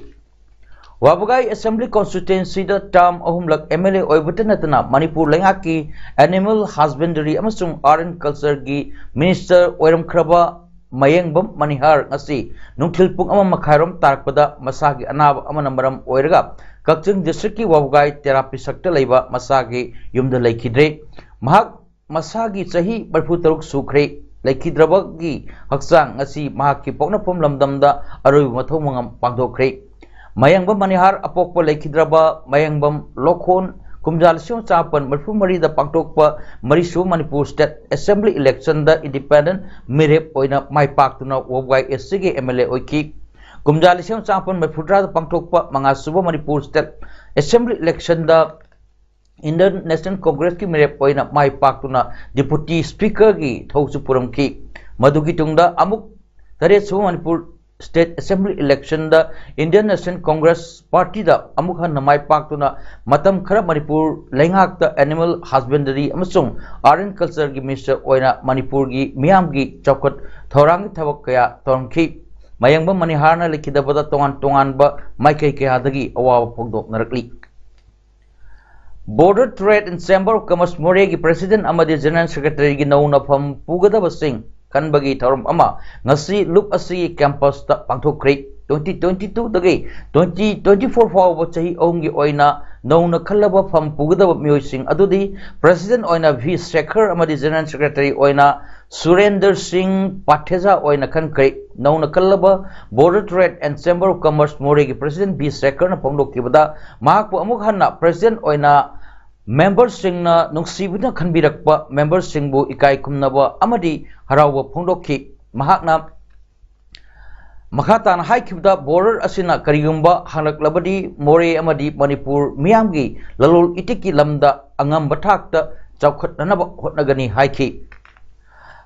ꯋꯥꯕꯒꯥꯏ Assembly Constituencyꯗ term ꯑꯍꯨꯝꯂꯛ M L A ꯑꯣꯏꯕꯇ ꯅꯠꯇꯅ ꯃꯅꯤꯄꯨꯔ ꯂꯩꯉꯥꯛꯀꯤ Animal Husbandry ꯑꯃꯁꯨꯡ Art and Cultureꯒꯤ Minister ꯑꯣꯏꯔꯝꯈ꯭ꯔꯕ ꯃꯌꯦꯡꯕꯝ ꯃꯅꯤꯍꯥꯔ ꯉꯁꯤ ꯅꯨꯡꯊꯤꯜ ꯄꯨꯡ ꯑꯃ ꯃꯈꯥꯏꯔꯣꯝ ꯇꯥꯔꯛꯄꯗ ꯃꯁꯥꯒꯤ ꯑꯅꯥꯕ ꯑꯃꯅ ꯃꯔꯝ ꯑꯣꯏꯔꯒ ꯀꯛꯆꯤꯡ Districtꯀꯤ ꯋꯥꯕꯒꯥꯏ ꯇꯦꯔꯥ ꯄꯤꯁꯛꯇ ꯂꯩꯕ ꯃꯁꯥꯒꯤ ꯌꯨꯝꯗ ꯂꯩꯈꯤꯗ꯭ꯔꯦ꯫ ꯃꯍꯥꯛ ꯃꯁꯥꯒꯤ ꯆꯍꯤ ꯃꯔꯤꯐꯨ ꯇꯔꯨꯛ ꯁꯨꯈ꯭ꯔꯦ꯫ ꯂꯩꯈꯤꯗ꯭ꯔꯕꯒꯤ ꯍꯛꯆꯥꯡ ꯉꯁꯤ ꯃꯍꯥꯛꯀꯤ ꯄꯣꯛꯅꯐꯝ ꯂꯝꯗꯝꯗ ꯑꯔꯣꯏꯕ ꯃꯊꯧ ꯃꯉꯝ ꯄꯥꯡꯊꯣꯛꯈ꯭ꯔꯦ꯫ ꯃꯌꯦꯡꯕꯝ ꯃꯅꯤꯍꯥꯔ ꯑꯄꯣꯛꯄ ꯂꯩꯈꯤꯗ꯭ꯔꯕ ꯃꯌꯦꯡꯕꯝ ꯂꯣꯈꯣꯟ ꯀꯨꯝꯖꯥ ꯂꯤꯁꯤꯡ ꯑꯃ ꯆꯥꯃꯥꯄꯟ ꯃꯔꯤꯐꯨ ꯃꯔꯤꯗ ꯄꯥꯡꯊꯣꯛꯄ ꯃꯔꯤꯁꯨꯕ ꯃꯅꯤꯄꯨꯔ ꯁ꯭ꯇꯦꯠ ꯑꯦꯁꯦꯝꯕ꯭ꯂꯤ ꯏꯂꯦꯛꯁꯟꯗ ꯏꯟꯗꯤꯄꯦꯟꯗꯦꯟꯠ ꯃꯤꯔꯦꯞ ꯑꯣꯏꯅ ꯃꯥꯏ ꯄꯥꯛꯇꯨꯅ ꯋꯥꯕꯒꯥꯏ ꯑꯦꯁ ꯁꯤꯒꯤ ꯑꯦꯝ ꯑꯦꯜ ꯑꯦ ꯑꯣꯏꯈꯤ꯫ ꯀꯨꯝꯖꯥ ꯂꯤꯁꯤꯡ ꯑꯃ ꯆꯥꯃꯥꯄꯟ ꯃꯔꯤꯐꯨꯇꯔꯥꯗ ꯄꯥꯡꯊꯣꯛꯄ ꯃꯉꯥꯁꯨꯕ ꯃꯅꯤꯄꯨꯔ ꯁ꯭ꯇꯦꯠ ꯑꯦꯁꯦꯝꯕ꯭ꯂꯤ ꯏꯂꯦꯛꯁꯟꯗ ꯏꯟꯗꯤꯌꯟ ꯅꯦꯁꯅꯦꯜ ꯀꯣꯡꯒ꯭ꯔꯦꯁꯀꯤ ꯃꯤꯔꯦꯞ ꯑꯣꯏꯅ ꯃꯥꯏ ꯄꯥꯛꯇꯨꯅ ꯗꯤꯄꯨꯇꯤ ꯁ꯭ꯄꯤꯀꯔꯒꯤ ꯊꯧꯁꯨ ꯄꯨꯔꯝꯈꯤ꯫ ꯃꯗꯨꯒꯤ ꯇꯨꯡꯗ ꯑꯃꯨꯛ ꯇꯔꯦꯠꯁꯨꯕ ꯃꯅꯤꯄꯨꯔ ꯁ꯭ꯇꯦꯠ ꯑꯦꯁꯦꯝꯕ꯭ꯂꯤ ꯏꯂꯦꯛꯁꯟꯗ ꯏꯟꯗꯤꯌꯟ ꯅꯦꯁꯅꯦꯜ ꯀꯣꯡꯒ꯭ꯔꯦꯁ ꯄꯥꯔꯇꯤꯗ ꯑꯃꯨꯛ ꯍꯟꯅ ꯃꯥꯏ ꯄꯥꯛꯇꯨꯅ ꯃꯇꯝ ꯈꯔ ꯃꯅꯤꯄꯨꯔ ꯂꯩꯉꯥꯛꯇ ꯑꯦꯅꯤꯃꯦꯜ ꯍꯁꯕꯦꯟꯗꯔꯤ ꯑꯃꯁꯨꯡ ꯑꯥꯔꯠ ꯑꯦꯟ ꯀꯜꯆꯔꯒꯤ ꯃꯤꯅꯤꯁꯇꯔ ꯑꯣꯏꯅ ꯃꯅꯤꯄꯨꯔꯒꯤ ꯃꯤꯌꯥꯝꯒꯤ ꯆꯥꯎꯈꯠ ꯊꯧꯔꯥꯡꯒꯤ ꯊꯕꯛ ꯀꯌꯥ ꯇꯧꯔꯝꯈꯤ꯫ ꯃꯌꯦꯡꯕꯝ ꯃꯅꯤꯍꯥꯔꯅ ꯂꯩꯈꯤꯗꯕꯗ ꯇꯣꯉꯥꯟ ꯇꯣꯉꯥꯟꯕ ꯃꯥꯏꯀꯩ ꯀꯌꯥꯗꯒꯤ ꯑꯋꯥꯕ ꯐꯣꯡꯗꯣꯛꯅꯔꯛꯂꯤ꯫ Border Trade and Chamber of Commerce ꯃꯣꯔꯦꯒꯤ ꯄ꯭ꯔꯦꯁꯤꯗꯦꯟꯠ ꯑꯃꯗꯤ ꯖꯦꯅꯔꯦꯜ ꯁꯦꯀ꯭ꯔꯦꯇꯔꯤꯒꯤ ꯅꯧꯅ ꯐꯝ ꯄꯨꯒꯗꯕꯁꯤꯡ ꯈꯟꯕꯒꯤ ꯊꯧꯔꯝ ꯑꯃ ꯉꯁꯤ ꯂꯨꯞ ꯑꯁꯤꯒꯤ ꯀꯦꯝꯄꯁꯇ ꯄꯥꯡꯊꯣꯛꯈ꯭ꯔꯦ꯫ ꯇ꯭ꯋꯦꯟꯇꯤ ꯇ꯭ꯋꯦꯟꯇꯤ ꯇꯨꯗꯒꯤ ꯇ꯭ꯋꯦꯟꯇꯤ ꯇ꯭ꯋꯦꯟꯇꯤ ꯐꯣꯔ ꯐꯥꯎꯕ ꯆꯍꯤ ꯑꯍꯨꯝꯒꯤ ꯑꯣꯏꯅ ꯅꯧꯅ ꯈꯜꯂꯕ ꯐꯝ ꯄꯨꯒꯗꯕ ꯃꯤꯑꯣꯏꯁꯤꯡ ꯑꯗꯨꯗꯤ ꯄ꯭ꯔꯦꯁꯤꯗꯦꯟꯠ ꯑꯣꯏꯅ ꯚꯤ ꯁꯦꯈꯔ ꯑꯃꯗꯤ ꯖꯦꯅꯔꯦꯜ ꯁꯦꯀ꯭ꯔꯦꯇꯔꯤ ꯑꯣꯏꯅ ꯁꯨꯔꯦꯟꯗꯔ ꯁꯤꯡ ꯄꯥꯊꯦꯖꯥ ꯑꯣꯏꯅ ꯈꯟꯈ꯭ꯔꯦ꯫ ꯅꯧꯅ ꯈꯜꯂꯕ Border Trade and Chamber of Commerce ꯃꯣꯔꯦꯒꯤ ꯄ꯭ꯔꯦꯁꯤꯗꯦꯟꯠ ꯚꯤ ꯁꯦꯈꯔꯅ ꯐꯣꯡꯗꯣꯛꯈꯤꯕꯗ, ꯃꯍꯥꯛꯄꯨ ꯑꯃꯨꯛ ꯍꯟꯅ ꯄ꯭ꯔꯦꯁꯤꯗꯦꯟꯠ ꯑꯣꯏꯅ ꯃꯦꯝꯕꯔꯁꯤꯡꯅ ꯅꯨꯡꯁꯤꯕꯅ ꯈꯟꯕꯤꯔꯛꯄ ꯃꯦꯝꯕꯔꯁꯤꯡꯕꯨ ꯏꯀꯥꯏ ꯈꯨꯝꯅꯕ ꯑꯃꯗꯤ ꯍꯔꯥꯎꯕ ꯐꯣꯡꯗꯣꯛꯈꯤ꯫ ꯃꯍꯥꯛꯅ ꯃꯈꯥ ꯇꯥꯅ ꯍꯥꯏꯈꯤꯕꯗ, ꯕꯣꯔꯗꯔ ꯑꯁꯤꯅ ꯀꯔꯤꯒꯨꯝꯕ ꯍꯥꯡꯂꯛꯂꯕꯗꯤ ꯃꯣꯔꯦ ꯑꯃꯗꯤ ꯃꯅꯤꯄꯨꯔ ꯃꯤꯌꯥꯝꯒꯤ ꯂꯂꯣꯟ ꯏꯇꯤꯛꯀꯤ ꯂꯝꯗ ꯑꯉꯝꯕ ꯊꯥꯛꯇ ꯆꯥꯎꯈꯠꯅꯅꯕ ꯍꯣꯠꯅꯒꯅꯤ ꯍꯥꯏꯈꯤ꯫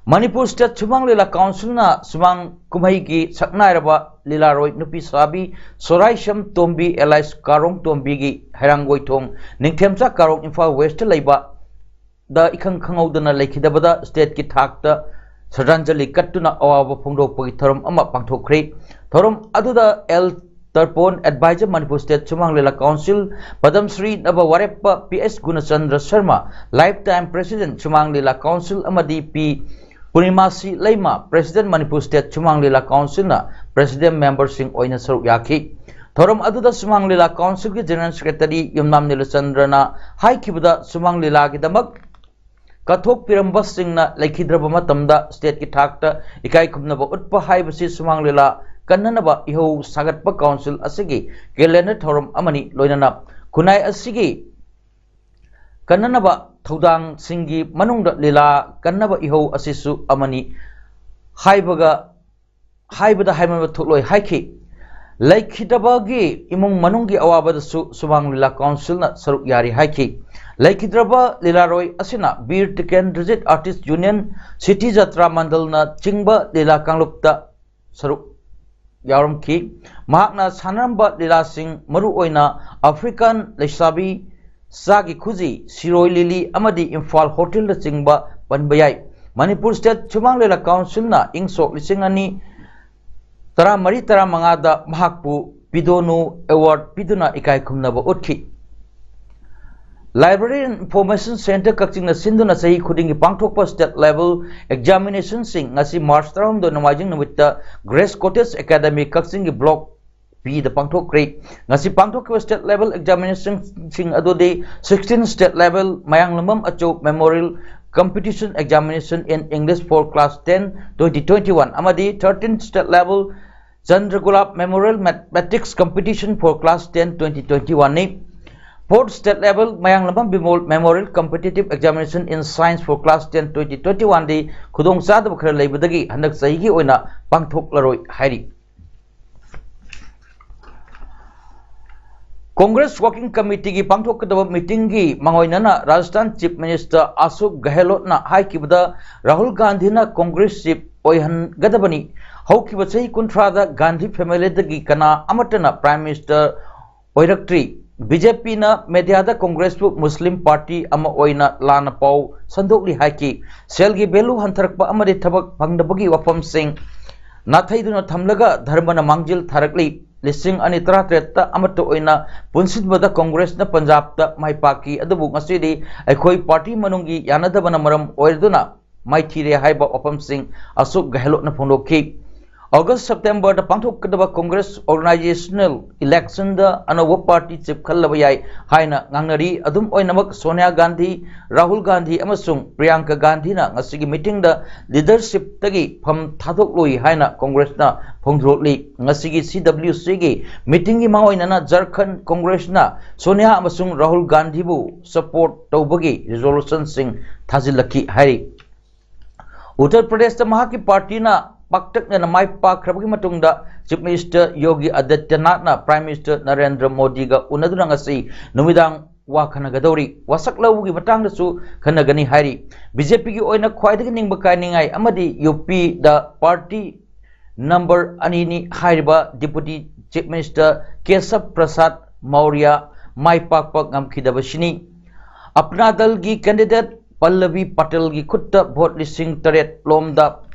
ꯃꯅꯤꯄꯨꯔ ꯁ꯭ꯇꯦꯠ ꯁꯨꯃꯥꯡ ꯂꯤꯂꯥ ꯀꯥꯎꯟꯁꯤꯜꯅ ꯁꯨꯃꯥꯡ ꯀꯨꯝꯍꯩꯒꯤ ꯁꯛꯅꯥꯏꯔꯕ ꯂꯤꯂꯥꯔꯣꯏ ꯅꯨꯄꯤ ꯁꯥꯕꯤ ꯁꯣꯔꯥꯏꯁꯝ ꯇꯣꯝꯕꯤ ꯑꯦꯂꯥꯏꯁ ꯀꯥꯔꯣꯡ ꯇꯣꯝꯕꯤꯒꯤ ꯍꯩꯔꯥꯡꯒꯣꯏꯊꯣꯡ ꯅꯤꯡꯊꯦꯝꯆꯥ ꯀꯥꯔꯣꯡ ꯏꯝꯐꯥꯜ ꯋꯦꯁꯇ ꯂꯩꯕ ꯗ ꯏꯈꯪ ꯈꯪꯍꯧꯗꯅ ꯂꯩꯈꯤꯗꯕꯗ ꯁ꯭ꯇꯦꯠꯀꯤ ꯊꯥꯛꯇ ꯁ꯭ꯔꯗꯥꯟꯖꯂꯤ ꯀꯠꯇꯨꯅ ꯑꯋꯥꯕ ꯐꯣꯡꯗꯣꯛꯄꯒꯤ ꯊꯧꯔꯝ ꯑꯃ ꯄꯥꯡꯊꯣꯛꯈ꯭ꯔꯦ꯫ ꯊꯧꯔꯝ ꯑꯗꯨꯗ L Tarpon, adviser Manipur state Sumang Lila council, Padma Shri ꯅꯕ ꯋꯥꯔꯦꯞꯄ P S Gunachandra Sharma, lifetime president Sumang Lila council ꯑꯃꯗꯤ P Purnimashi Leima, president Manipur state Sumang Lila ꯀꯥꯎꯟꯁꯤꯜꯅ ꯄ꯭ꯔꯦꯁꯤꯗꯦꯟꯠ ꯃꯦꯝꯕꯔꯁꯤꯡ ꯑꯣꯏꯅ ꯁꯔꯨꯛ ꯌꯥꯈꯤ꯫ ꯊꯧꯔꯝ ꯑꯗꯨꯗ ꯁꯨꯃꯥꯡ ꯂꯤꯂꯥ ꯀꯥꯎꯟꯁꯤꯜꯒꯤ ꯖꯦꯅꯔꯦꯜ ꯁꯦꯀ꯭ꯔꯦꯇꯔꯤ ꯌꯨꯝꯅꯥꯝ ꯅꯤꯂꯆꯟꯗ꯭ꯔꯅ ꯍꯥꯏꯈꯤꯕꯗ, ꯁꯨꯃꯥꯡ ꯂꯤꯂꯥꯒꯤꯗꯃꯛ ꯀꯠꯊꯣꯛꯄꯤꯔꯝꯕꯁꯤꯡꯅ ꯂꯩꯈꯤꯗ꯭ꯔꯕ ꯃꯇꯝꯗ ꯁ꯭ꯇꯦꯠꯀꯤ ꯊꯥꯛꯇ ꯏꯀꯥꯏ ꯈꯨꯝꯅꯕ ꯎꯠꯄ ꯍꯥꯏꯕꯁꯤ ꯁꯨꯃꯥꯡ ꯂꯤꯂꯥ ꯀꯟꯅꯅꯕ ꯏꯍꯧ ꯁꯥꯒꯠꯄ ꯀꯥꯎꯟꯁꯤꯜ ꯑꯁꯤꯒꯤ ꯀꯦꯂꯦꯟꯗꯔ ꯊꯧꯔꯝ ꯑꯃꯅꯤ꯫ ꯂꯣꯏꯅꯅ ꯈꯨꯟꯅꯥꯏ ꯑꯁꯤꯒꯤ ꯀꯟꯅꯅꯕ ꯊꯧꯗꯥꯡꯁꯤꯡꯒꯤ ꯃꯅꯨꯡꯗ ꯂꯤꯂꯥ ꯀꯟꯅꯕ ꯏꯍꯧ ꯑꯁꯤꯁꯨ ꯑꯃꯅꯤ ꯍꯥꯏꯕꯒ, ꯍꯥꯏꯕꯗ ꯍꯥꯏꯃꯟꯕ ꯊꯣꯛꯂꯣꯏ ꯍꯥꯏꯈꯤ꯫ ꯂꯩꯈꯤꯗꯕꯒꯤ ꯏꯃꯨꯡ ꯃꯅꯨꯡꯒꯤ ꯑꯋꯥꯕꯗꯁꯨ ꯁꯨꯃꯥꯡ ꯂꯤꯂꯥ ꯀꯥꯎꯟꯁꯤꯜꯅ ꯁꯔꯨꯛ ꯌꯥꯔꯤ ꯍꯥꯏꯈꯤ꯫ ꯂꯩꯈꯤꯗ꯭ꯔꯕ ꯂꯤꯂꯥꯔꯣꯏ ꯑꯁꯤꯅ Bir Tikendrajit artist union city ꯖꯇ꯭ꯔꯥ ꯃꯟꯗꯜꯅ ꯆꯤꯡꯕ ꯂꯤꯂꯥ ꯀꯥꯡꯂꯨꯞꯇ ꯁꯔꯨꯛ ꯌꯥꯎꯔꯝꯈꯤ꯫ ꯃꯍꯥꯛꯅ ꯁꯥꯟꯅꯔꯝꯕ ꯂꯤꯂꯥꯁꯤꯡ, ꯃꯔꯨꯑꯣꯏꯅ ꯑꯐ꯭ꯔꯤꯀꯥꯟ ꯂꯩꯁꯥꯕꯤ, ꯆꯥꯒꯤ ꯈꯨꯖꯤ, ꯁꯤꯔꯣꯏ ꯂꯤꯂꯤ ꯑꯃꯗꯤ ꯏꯝꯐꯥꯜ ꯍꯣꯇꯦꯜꯅꯆꯤꯡꯕ ꯄꯟꯕ ꯌꯥꯏ꯫ ꯃꯅꯤꯄꯨꯔ ꯁ꯭ꯇꯦꯠ ꯁꯨꯃꯥꯡ ꯂꯤꯂꯥ ꯀꯥꯎꯟꯁꯤꯜꯅ ꯏꯪ ꯁꯣꯛ ꯂꯤꯁꯤꯡ ꯑꯅꯤ ꯇꯔꯥꯃꯔꯤ ꯇꯔꯥꯃꯉꯥꯗ ꯃꯍꯥꯛꯄꯨ ꯄꯤꯗꯣꯅꯨ ꯑꯦꯋꯥꯔꯗ ꯄꯤꯗꯨꯅ ꯏꯀꯥꯏ ꯈꯨꯝꯅꯕ ꯎꯠꯈꯤ꯫ Library and Information Centre ꯀꯛꯆꯤꯡꯅ ꯁꯤꯟꯗꯨꯅ ꯆꯍꯤ ꯈꯨꯗꯤꯡꯒꯤ ꯄꯥꯡꯊꯣꯛꯄ state level examinationꯁꯤꯡ ꯉꯁꯤ ꯃꯥꯔꯆ ꯇꯔꯥꯍꯨꯝꯗꯣꯏ ꯅꯣꯡꯃꯥꯏꯖꯤꯡ ꯅꯨꯃꯤꯠꯇ Grace Cottage Academy ꯀꯛꯆꯤꯡꯒꯤ block Bꯗ ꯄꯥꯡꯊꯣꯛꯈ꯭ꯔꯦ꯫ ꯉꯁꯤ ꯄꯥꯡꯊꯣꯛꯈꯤꯕ state level examinationꯁꯤꯡ ꯑꯗꯨꯗꯤ sixteen state level ꯃꯌꯥꯡꯂꯝꯕꯝ ꯑꯆꯧ Memorial Competition Examination in English for class ten twenty twenty-one ꯑꯃꯗꯤ thirteen state level ꯆꯟꯗ꯭ꯔꯒꯨꯂꯥꯞ Memorial Mathematics Competition for class ten twenty twenty-oneꯅꯤ꯫ Fourth state level Mayanglambam Bimol Memorial Competitive Examination in Science for class ten twenty twenty-oneꯗꯤ ꯈꯨꯗꯣꯡꯆꯥꯗꯕ ꯈꯔ ꯂꯩꯕꯗꯒꯤ ꯍꯟꯗꯛ ꯆꯍꯤꯒꯤ ꯑꯣꯏꯅ ꯄꯥꯡꯊꯣꯛꯂꯔꯣꯏ ꯍꯥꯏꯔꯤ꯫ Congress Working Committeeꯒꯤ ꯄꯥꯡꯊꯣꯛꯀꯗꯕ meetingꯒꯤ ꯃꯥꯡꯑꯣꯏꯅꯅ ꯔꯥꯖꯁꯊꯥꯟ Chief Minister ꯑꯁꯣꯛ ꯒꯦꯍꯂꯣꯠꯅ ꯍꯥꯏꯈꯤꯕꯗ ꯔꯥꯍꯨꯜ ꯒꯥꯟꯙꯤꯅ Congress Chief ꯑꯣꯏꯍꯟꯒꯗꯕꯅꯤ꯫ ꯍꯧꯈꯤꯕ ꯆꯍꯤ ꯀꯨꯟꯊ꯭ꯔꯥꯗ ꯒꯥꯟꯙꯤ familyꯗꯒꯤ ꯀꯅꯥ ꯑꯃꯠꯇꯅ Prime Minister ꯑꯣꯏꯔꯛꯇ꯭ꯔꯤ꯫ BJPꯅ mediaꯗ Congressꯄꯨ Muslim party ꯑꯃ ꯑꯣꯏꯅ ꯂꯥꯟꯅ ꯄꯥꯎ ꯁꯟꯗꯣꯛꯂꯤ ꯍꯥꯏꯈꯤ꯫ ꯁꯦꯜꯒꯤ value ꯍꯟꯊꯔꯛꯄ ꯑꯃꯗꯤ ꯊꯕꯛ ꯐꯪꯗꯕꯒꯤ ꯋꯥꯐꯝꯁꯤꯡ ꯅꯥꯊꯩꯗꯨꯅ ꯊꯝꯂꯒ ꯙꯔꯃꯅ ꯃꯥꯡꯖꯤꯜ ꯊꯥꯔꯛꯂꯤ꯫ ꯂꯤꯁꯤꯡ ꯑꯅꯤ ꯇꯔꯥꯇꯔꯦꯠꯇ ꯑꯃꯠꯇ ꯑꯣꯏꯅ ꯄꯨꯟꯁꯤꯟꯕꯗ ꯀꯣꯡꯒ꯭ꯔꯦꯁꯅ ꯄꯟꯖꯥꯕꯇ ꯃꯥꯏ ꯄꯥꯛꯈꯤ, ꯑꯗꯨꯕꯨ ꯉꯁꯤꯗꯤ ꯑꯩꯈꯣꯏ party ꯃꯅꯨꯡꯒꯤ ꯌꯥꯅꯗꯕꯅ ꯃꯔꯝ ꯑꯣꯏꯔꯗꯨꯅ ꯃꯥꯏꯊꯤꯔꯦ ꯍꯥꯏꯕ ꯋꯥꯐꯝꯁꯤꯡ ꯑꯁꯣꯛ ꯒꯦꯍꯂꯣꯠꯅ ꯐꯣꯡꯗꯣꯛꯈꯤ꯫ ꯑꯣꯒꯁ ꯁꯦꯞꯇꯦꯝꯕꯔꯗ ꯄꯥꯡꯊꯣꯛꯀꯗꯕ ꯀꯣꯡꯒ꯭ꯔꯦꯁ organizational election ꯗ ꯑꯅꯧꯕ party chief ꯈꯜꯂꯕ ꯌꯥꯏ ꯍꯥꯏꯅ ꯉꯥꯡꯅꯔꯤ꯫ ꯑꯗꯨꯝ ꯑꯣꯏꯅꯃꯛ, ꯁꯣꯅꯤꯌꯥ ꯒꯥꯟꯙꯤ, ꯔꯥꯍꯨꯜ ꯒꯥꯟꯙꯤ ꯑꯃꯁꯨꯡ ꯄ꯭ꯔꯤꯌꯥꯡꯀꯥ ꯒꯥꯟꯙꯤꯅ ꯉꯁꯤꯒꯤ meeting ꯗ leadership ꯇꯒꯤ ꯐꯝ ꯊꯥꯗꯣꯛꯂꯣꯏ ꯍꯥꯏꯅ ꯀꯣꯡꯒ꯭ꯔꯦꯁꯅ ꯐꯣꯡꯗꯣꯔꯛꯂꯤ꯫ ꯉꯁꯤꯒꯤ C W C ꯒꯤ meeting ꯒꯤ ꯃꯥꯡꯑꯣꯏꯅꯅ ꯖꯔꯈꯟ ꯀꯣꯡꯒ꯭ꯔꯦꯁꯅ ꯁꯣꯅꯤꯌꯥ ꯑꯃꯁꯨꯡ ꯔꯥꯍꯨꯜ ꯒꯥꯟꯙꯤꯕꯨ support ꯇꯧꯕꯒꯤ resolution ꯁꯤꯡ ꯊꯥꯖꯤꯜꯂꯛꯈꯤ ꯍꯥꯏꯔꯤ꯫ ꯎꯠꯇꯔ ꯄ꯭ꯔꯗꯦꯁꯇ ꯃꯍꯥꯛꯀꯤ party ꯅ ꯄꯥꯛꯇꯛꯅꯅ ꯃꯥꯏ ꯄꯥꯛꯈ꯭ꯔꯕꯒꯤ ꯃꯇꯨꯡꯗ Chief Minister ꯌꯣꯒꯤ ꯑꯥꯗꯤꯇ꯭ꯌꯅꯥꯊꯅ Prime Minister ꯅꯔꯦꯟꯗ꯭ꯔ ꯃꯣꯗꯤꯒ ꯎꯅꯗꯨꯅ ꯉꯁꯤ ꯅꯨꯃꯤꯗꯥꯡ ꯋꯥ ꯈꯟꯅꯒꯗꯧꯔꯤ꯫ ꯋꯥꯁꯛ ꯂꯧꯕꯒꯤ ꯃꯇꯥꯡꯗꯁꯨ ꯈꯟꯅꯒꯅꯤ ꯍꯥꯏꯔꯤ꯫ B J P ꯒꯤ ꯑꯣꯏꯅ ꯈ꯭ꯋꯥꯏꯗꯒꯤ ꯅꯤꯡꯕ ꯀꯥꯏꯅꯤꯡꯉꯥꯏ ꯑꯃꯗꯤ U P ꯗ party number ꯑꯅꯤꯅꯤ ꯍꯥꯏꯔꯤꯕ Deputy Chief Minister ꯀꯦꯁꯕ ꯄ꯭ꯔꯁꯥꯗ ꯃꯧꯔꯤꯌꯥ ꯃꯥꯏ ꯄꯥꯛꯄ ꯉꯝꯈꯤꯗꯕꯁꯤꯅꯤ꯫ ꯑꯞꯅꯥ ꯗꯜꯒꯤ candidate ꯄꯜꯂꯕꯤ ꯄꯇꯦꯜꯒꯤ ꯈꯨꯠꯇ vote ꯂꯤꯁꯤꯡ ꯇꯔꯦꯠ ꯂꯣꯝꯗ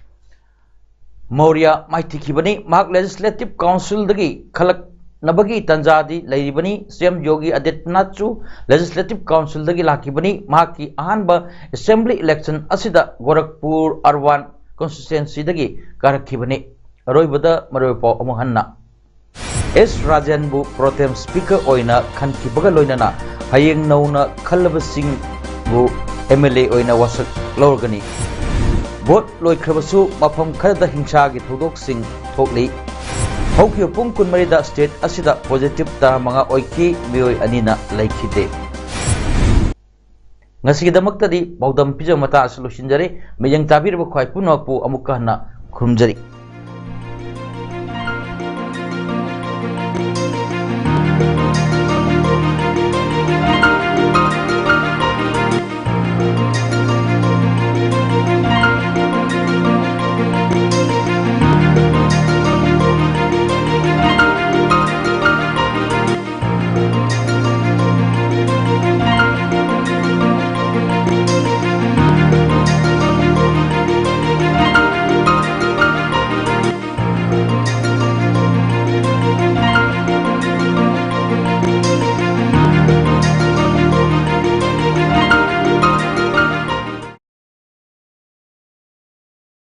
ꯃꯧꯔꯤꯌꯥ ꯃꯥꯏꯊꯤꯈꯤꯕꯅꯤ꯫ ꯃꯍꯥꯛ Legislative Council ꯗꯒꯤ ꯈꯜꯂꯛꯅꯕꯒꯤ ꯇꯥꯟꯖꯥꯗꯤ ꯂꯩꯔꯤꯕꯅꯤ꯫ C M ꯌꯣꯒꯤ ꯑꯥꯗꯤꯇ꯭ꯌꯅꯥꯊꯁꯨ Legislative Council ꯗꯒꯤ ꯂꯥꯛꯈꯤꯕꯅꯤ꯫ ꯃꯍꯥꯛꯀꯤ ꯑꯍꯥꯟꯕ assembly election ꯑꯁꯤꯗ ꯒꯣꯔꯈꯄꯨꯔ ꯑꯔꯕꯥꯟ constituency ꯗꯒꯤ ꯀꯥꯔꯛꯈꯤꯕꯅꯤ꯫ ꯑꯔꯣꯏꯕꯗ ꯃꯔꯨꯑꯣꯏꯕ ꯄꯥꯎ ꯑꯃꯨꯛ ꯍꯟꯅ꯫ ꯑꯦꯁ ꯔꯥꯖꯦꯟꯕꯨ pro tem speaker ꯑꯣꯏꯅ ꯈꯟꯈꯤꯕꯒ ꯂꯣꯏꯅꯅ ꯍꯌꯦꯡ ꯅꯧꯅ ꯈꯜꯂꯕꯁꯤꯡꯕꯨ M L A ꯑꯣꯏꯅ ꯋꯥꯁꯛ ꯂꯧꯔꯒꯅꯤ꯫ Vote ꯂꯣꯏꯈ꯭ꯔꯕꯁꯨ ꯃꯐꯝ ꯈꯔꯗ ꯍꯤꯡꯁꯥꯒꯤ ꯊꯧꯗꯣꯛꯁꯤꯡ ꯊꯣꯛꯂꯤ꯫ ꯍꯧꯈꯤꯕ ꯄꯨꯡ ꯀꯨꯟꯃꯔꯤꯗ state ꯑꯁꯤꯗ positive ꯇꯔꯥꯃꯉꯥ ꯑꯣꯏꯈꯤ, ꯃꯤꯑꯣꯏ ꯑꯅꯤꯅ ꯂꯩꯈꯤꯗꯦ꯫ ꯉꯁꯤꯒꯤꯗꯃꯛꯇꯗꯤ ꯄꯥꯎꯗꯝ ꯄꯤꯖꯕ ꯃꯇꯥꯡ ꯑꯁꯤ ꯂꯣꯏꯁꯤꯟꯖꯔꯦ꯫ ꯃꯤꯠꯌꯦꯡ ꯇꯥꯕꯤꯔꯤꯕ ꯈ꯭ꯋꯥꯏ ꯄꯨꯝꯅꯃꯛꯄꯨ ꯑꯃꯨꯛꯀ ꯍꯟꯅ ꯈꯨꯔꯨꯝꯖꯔꯤ꯫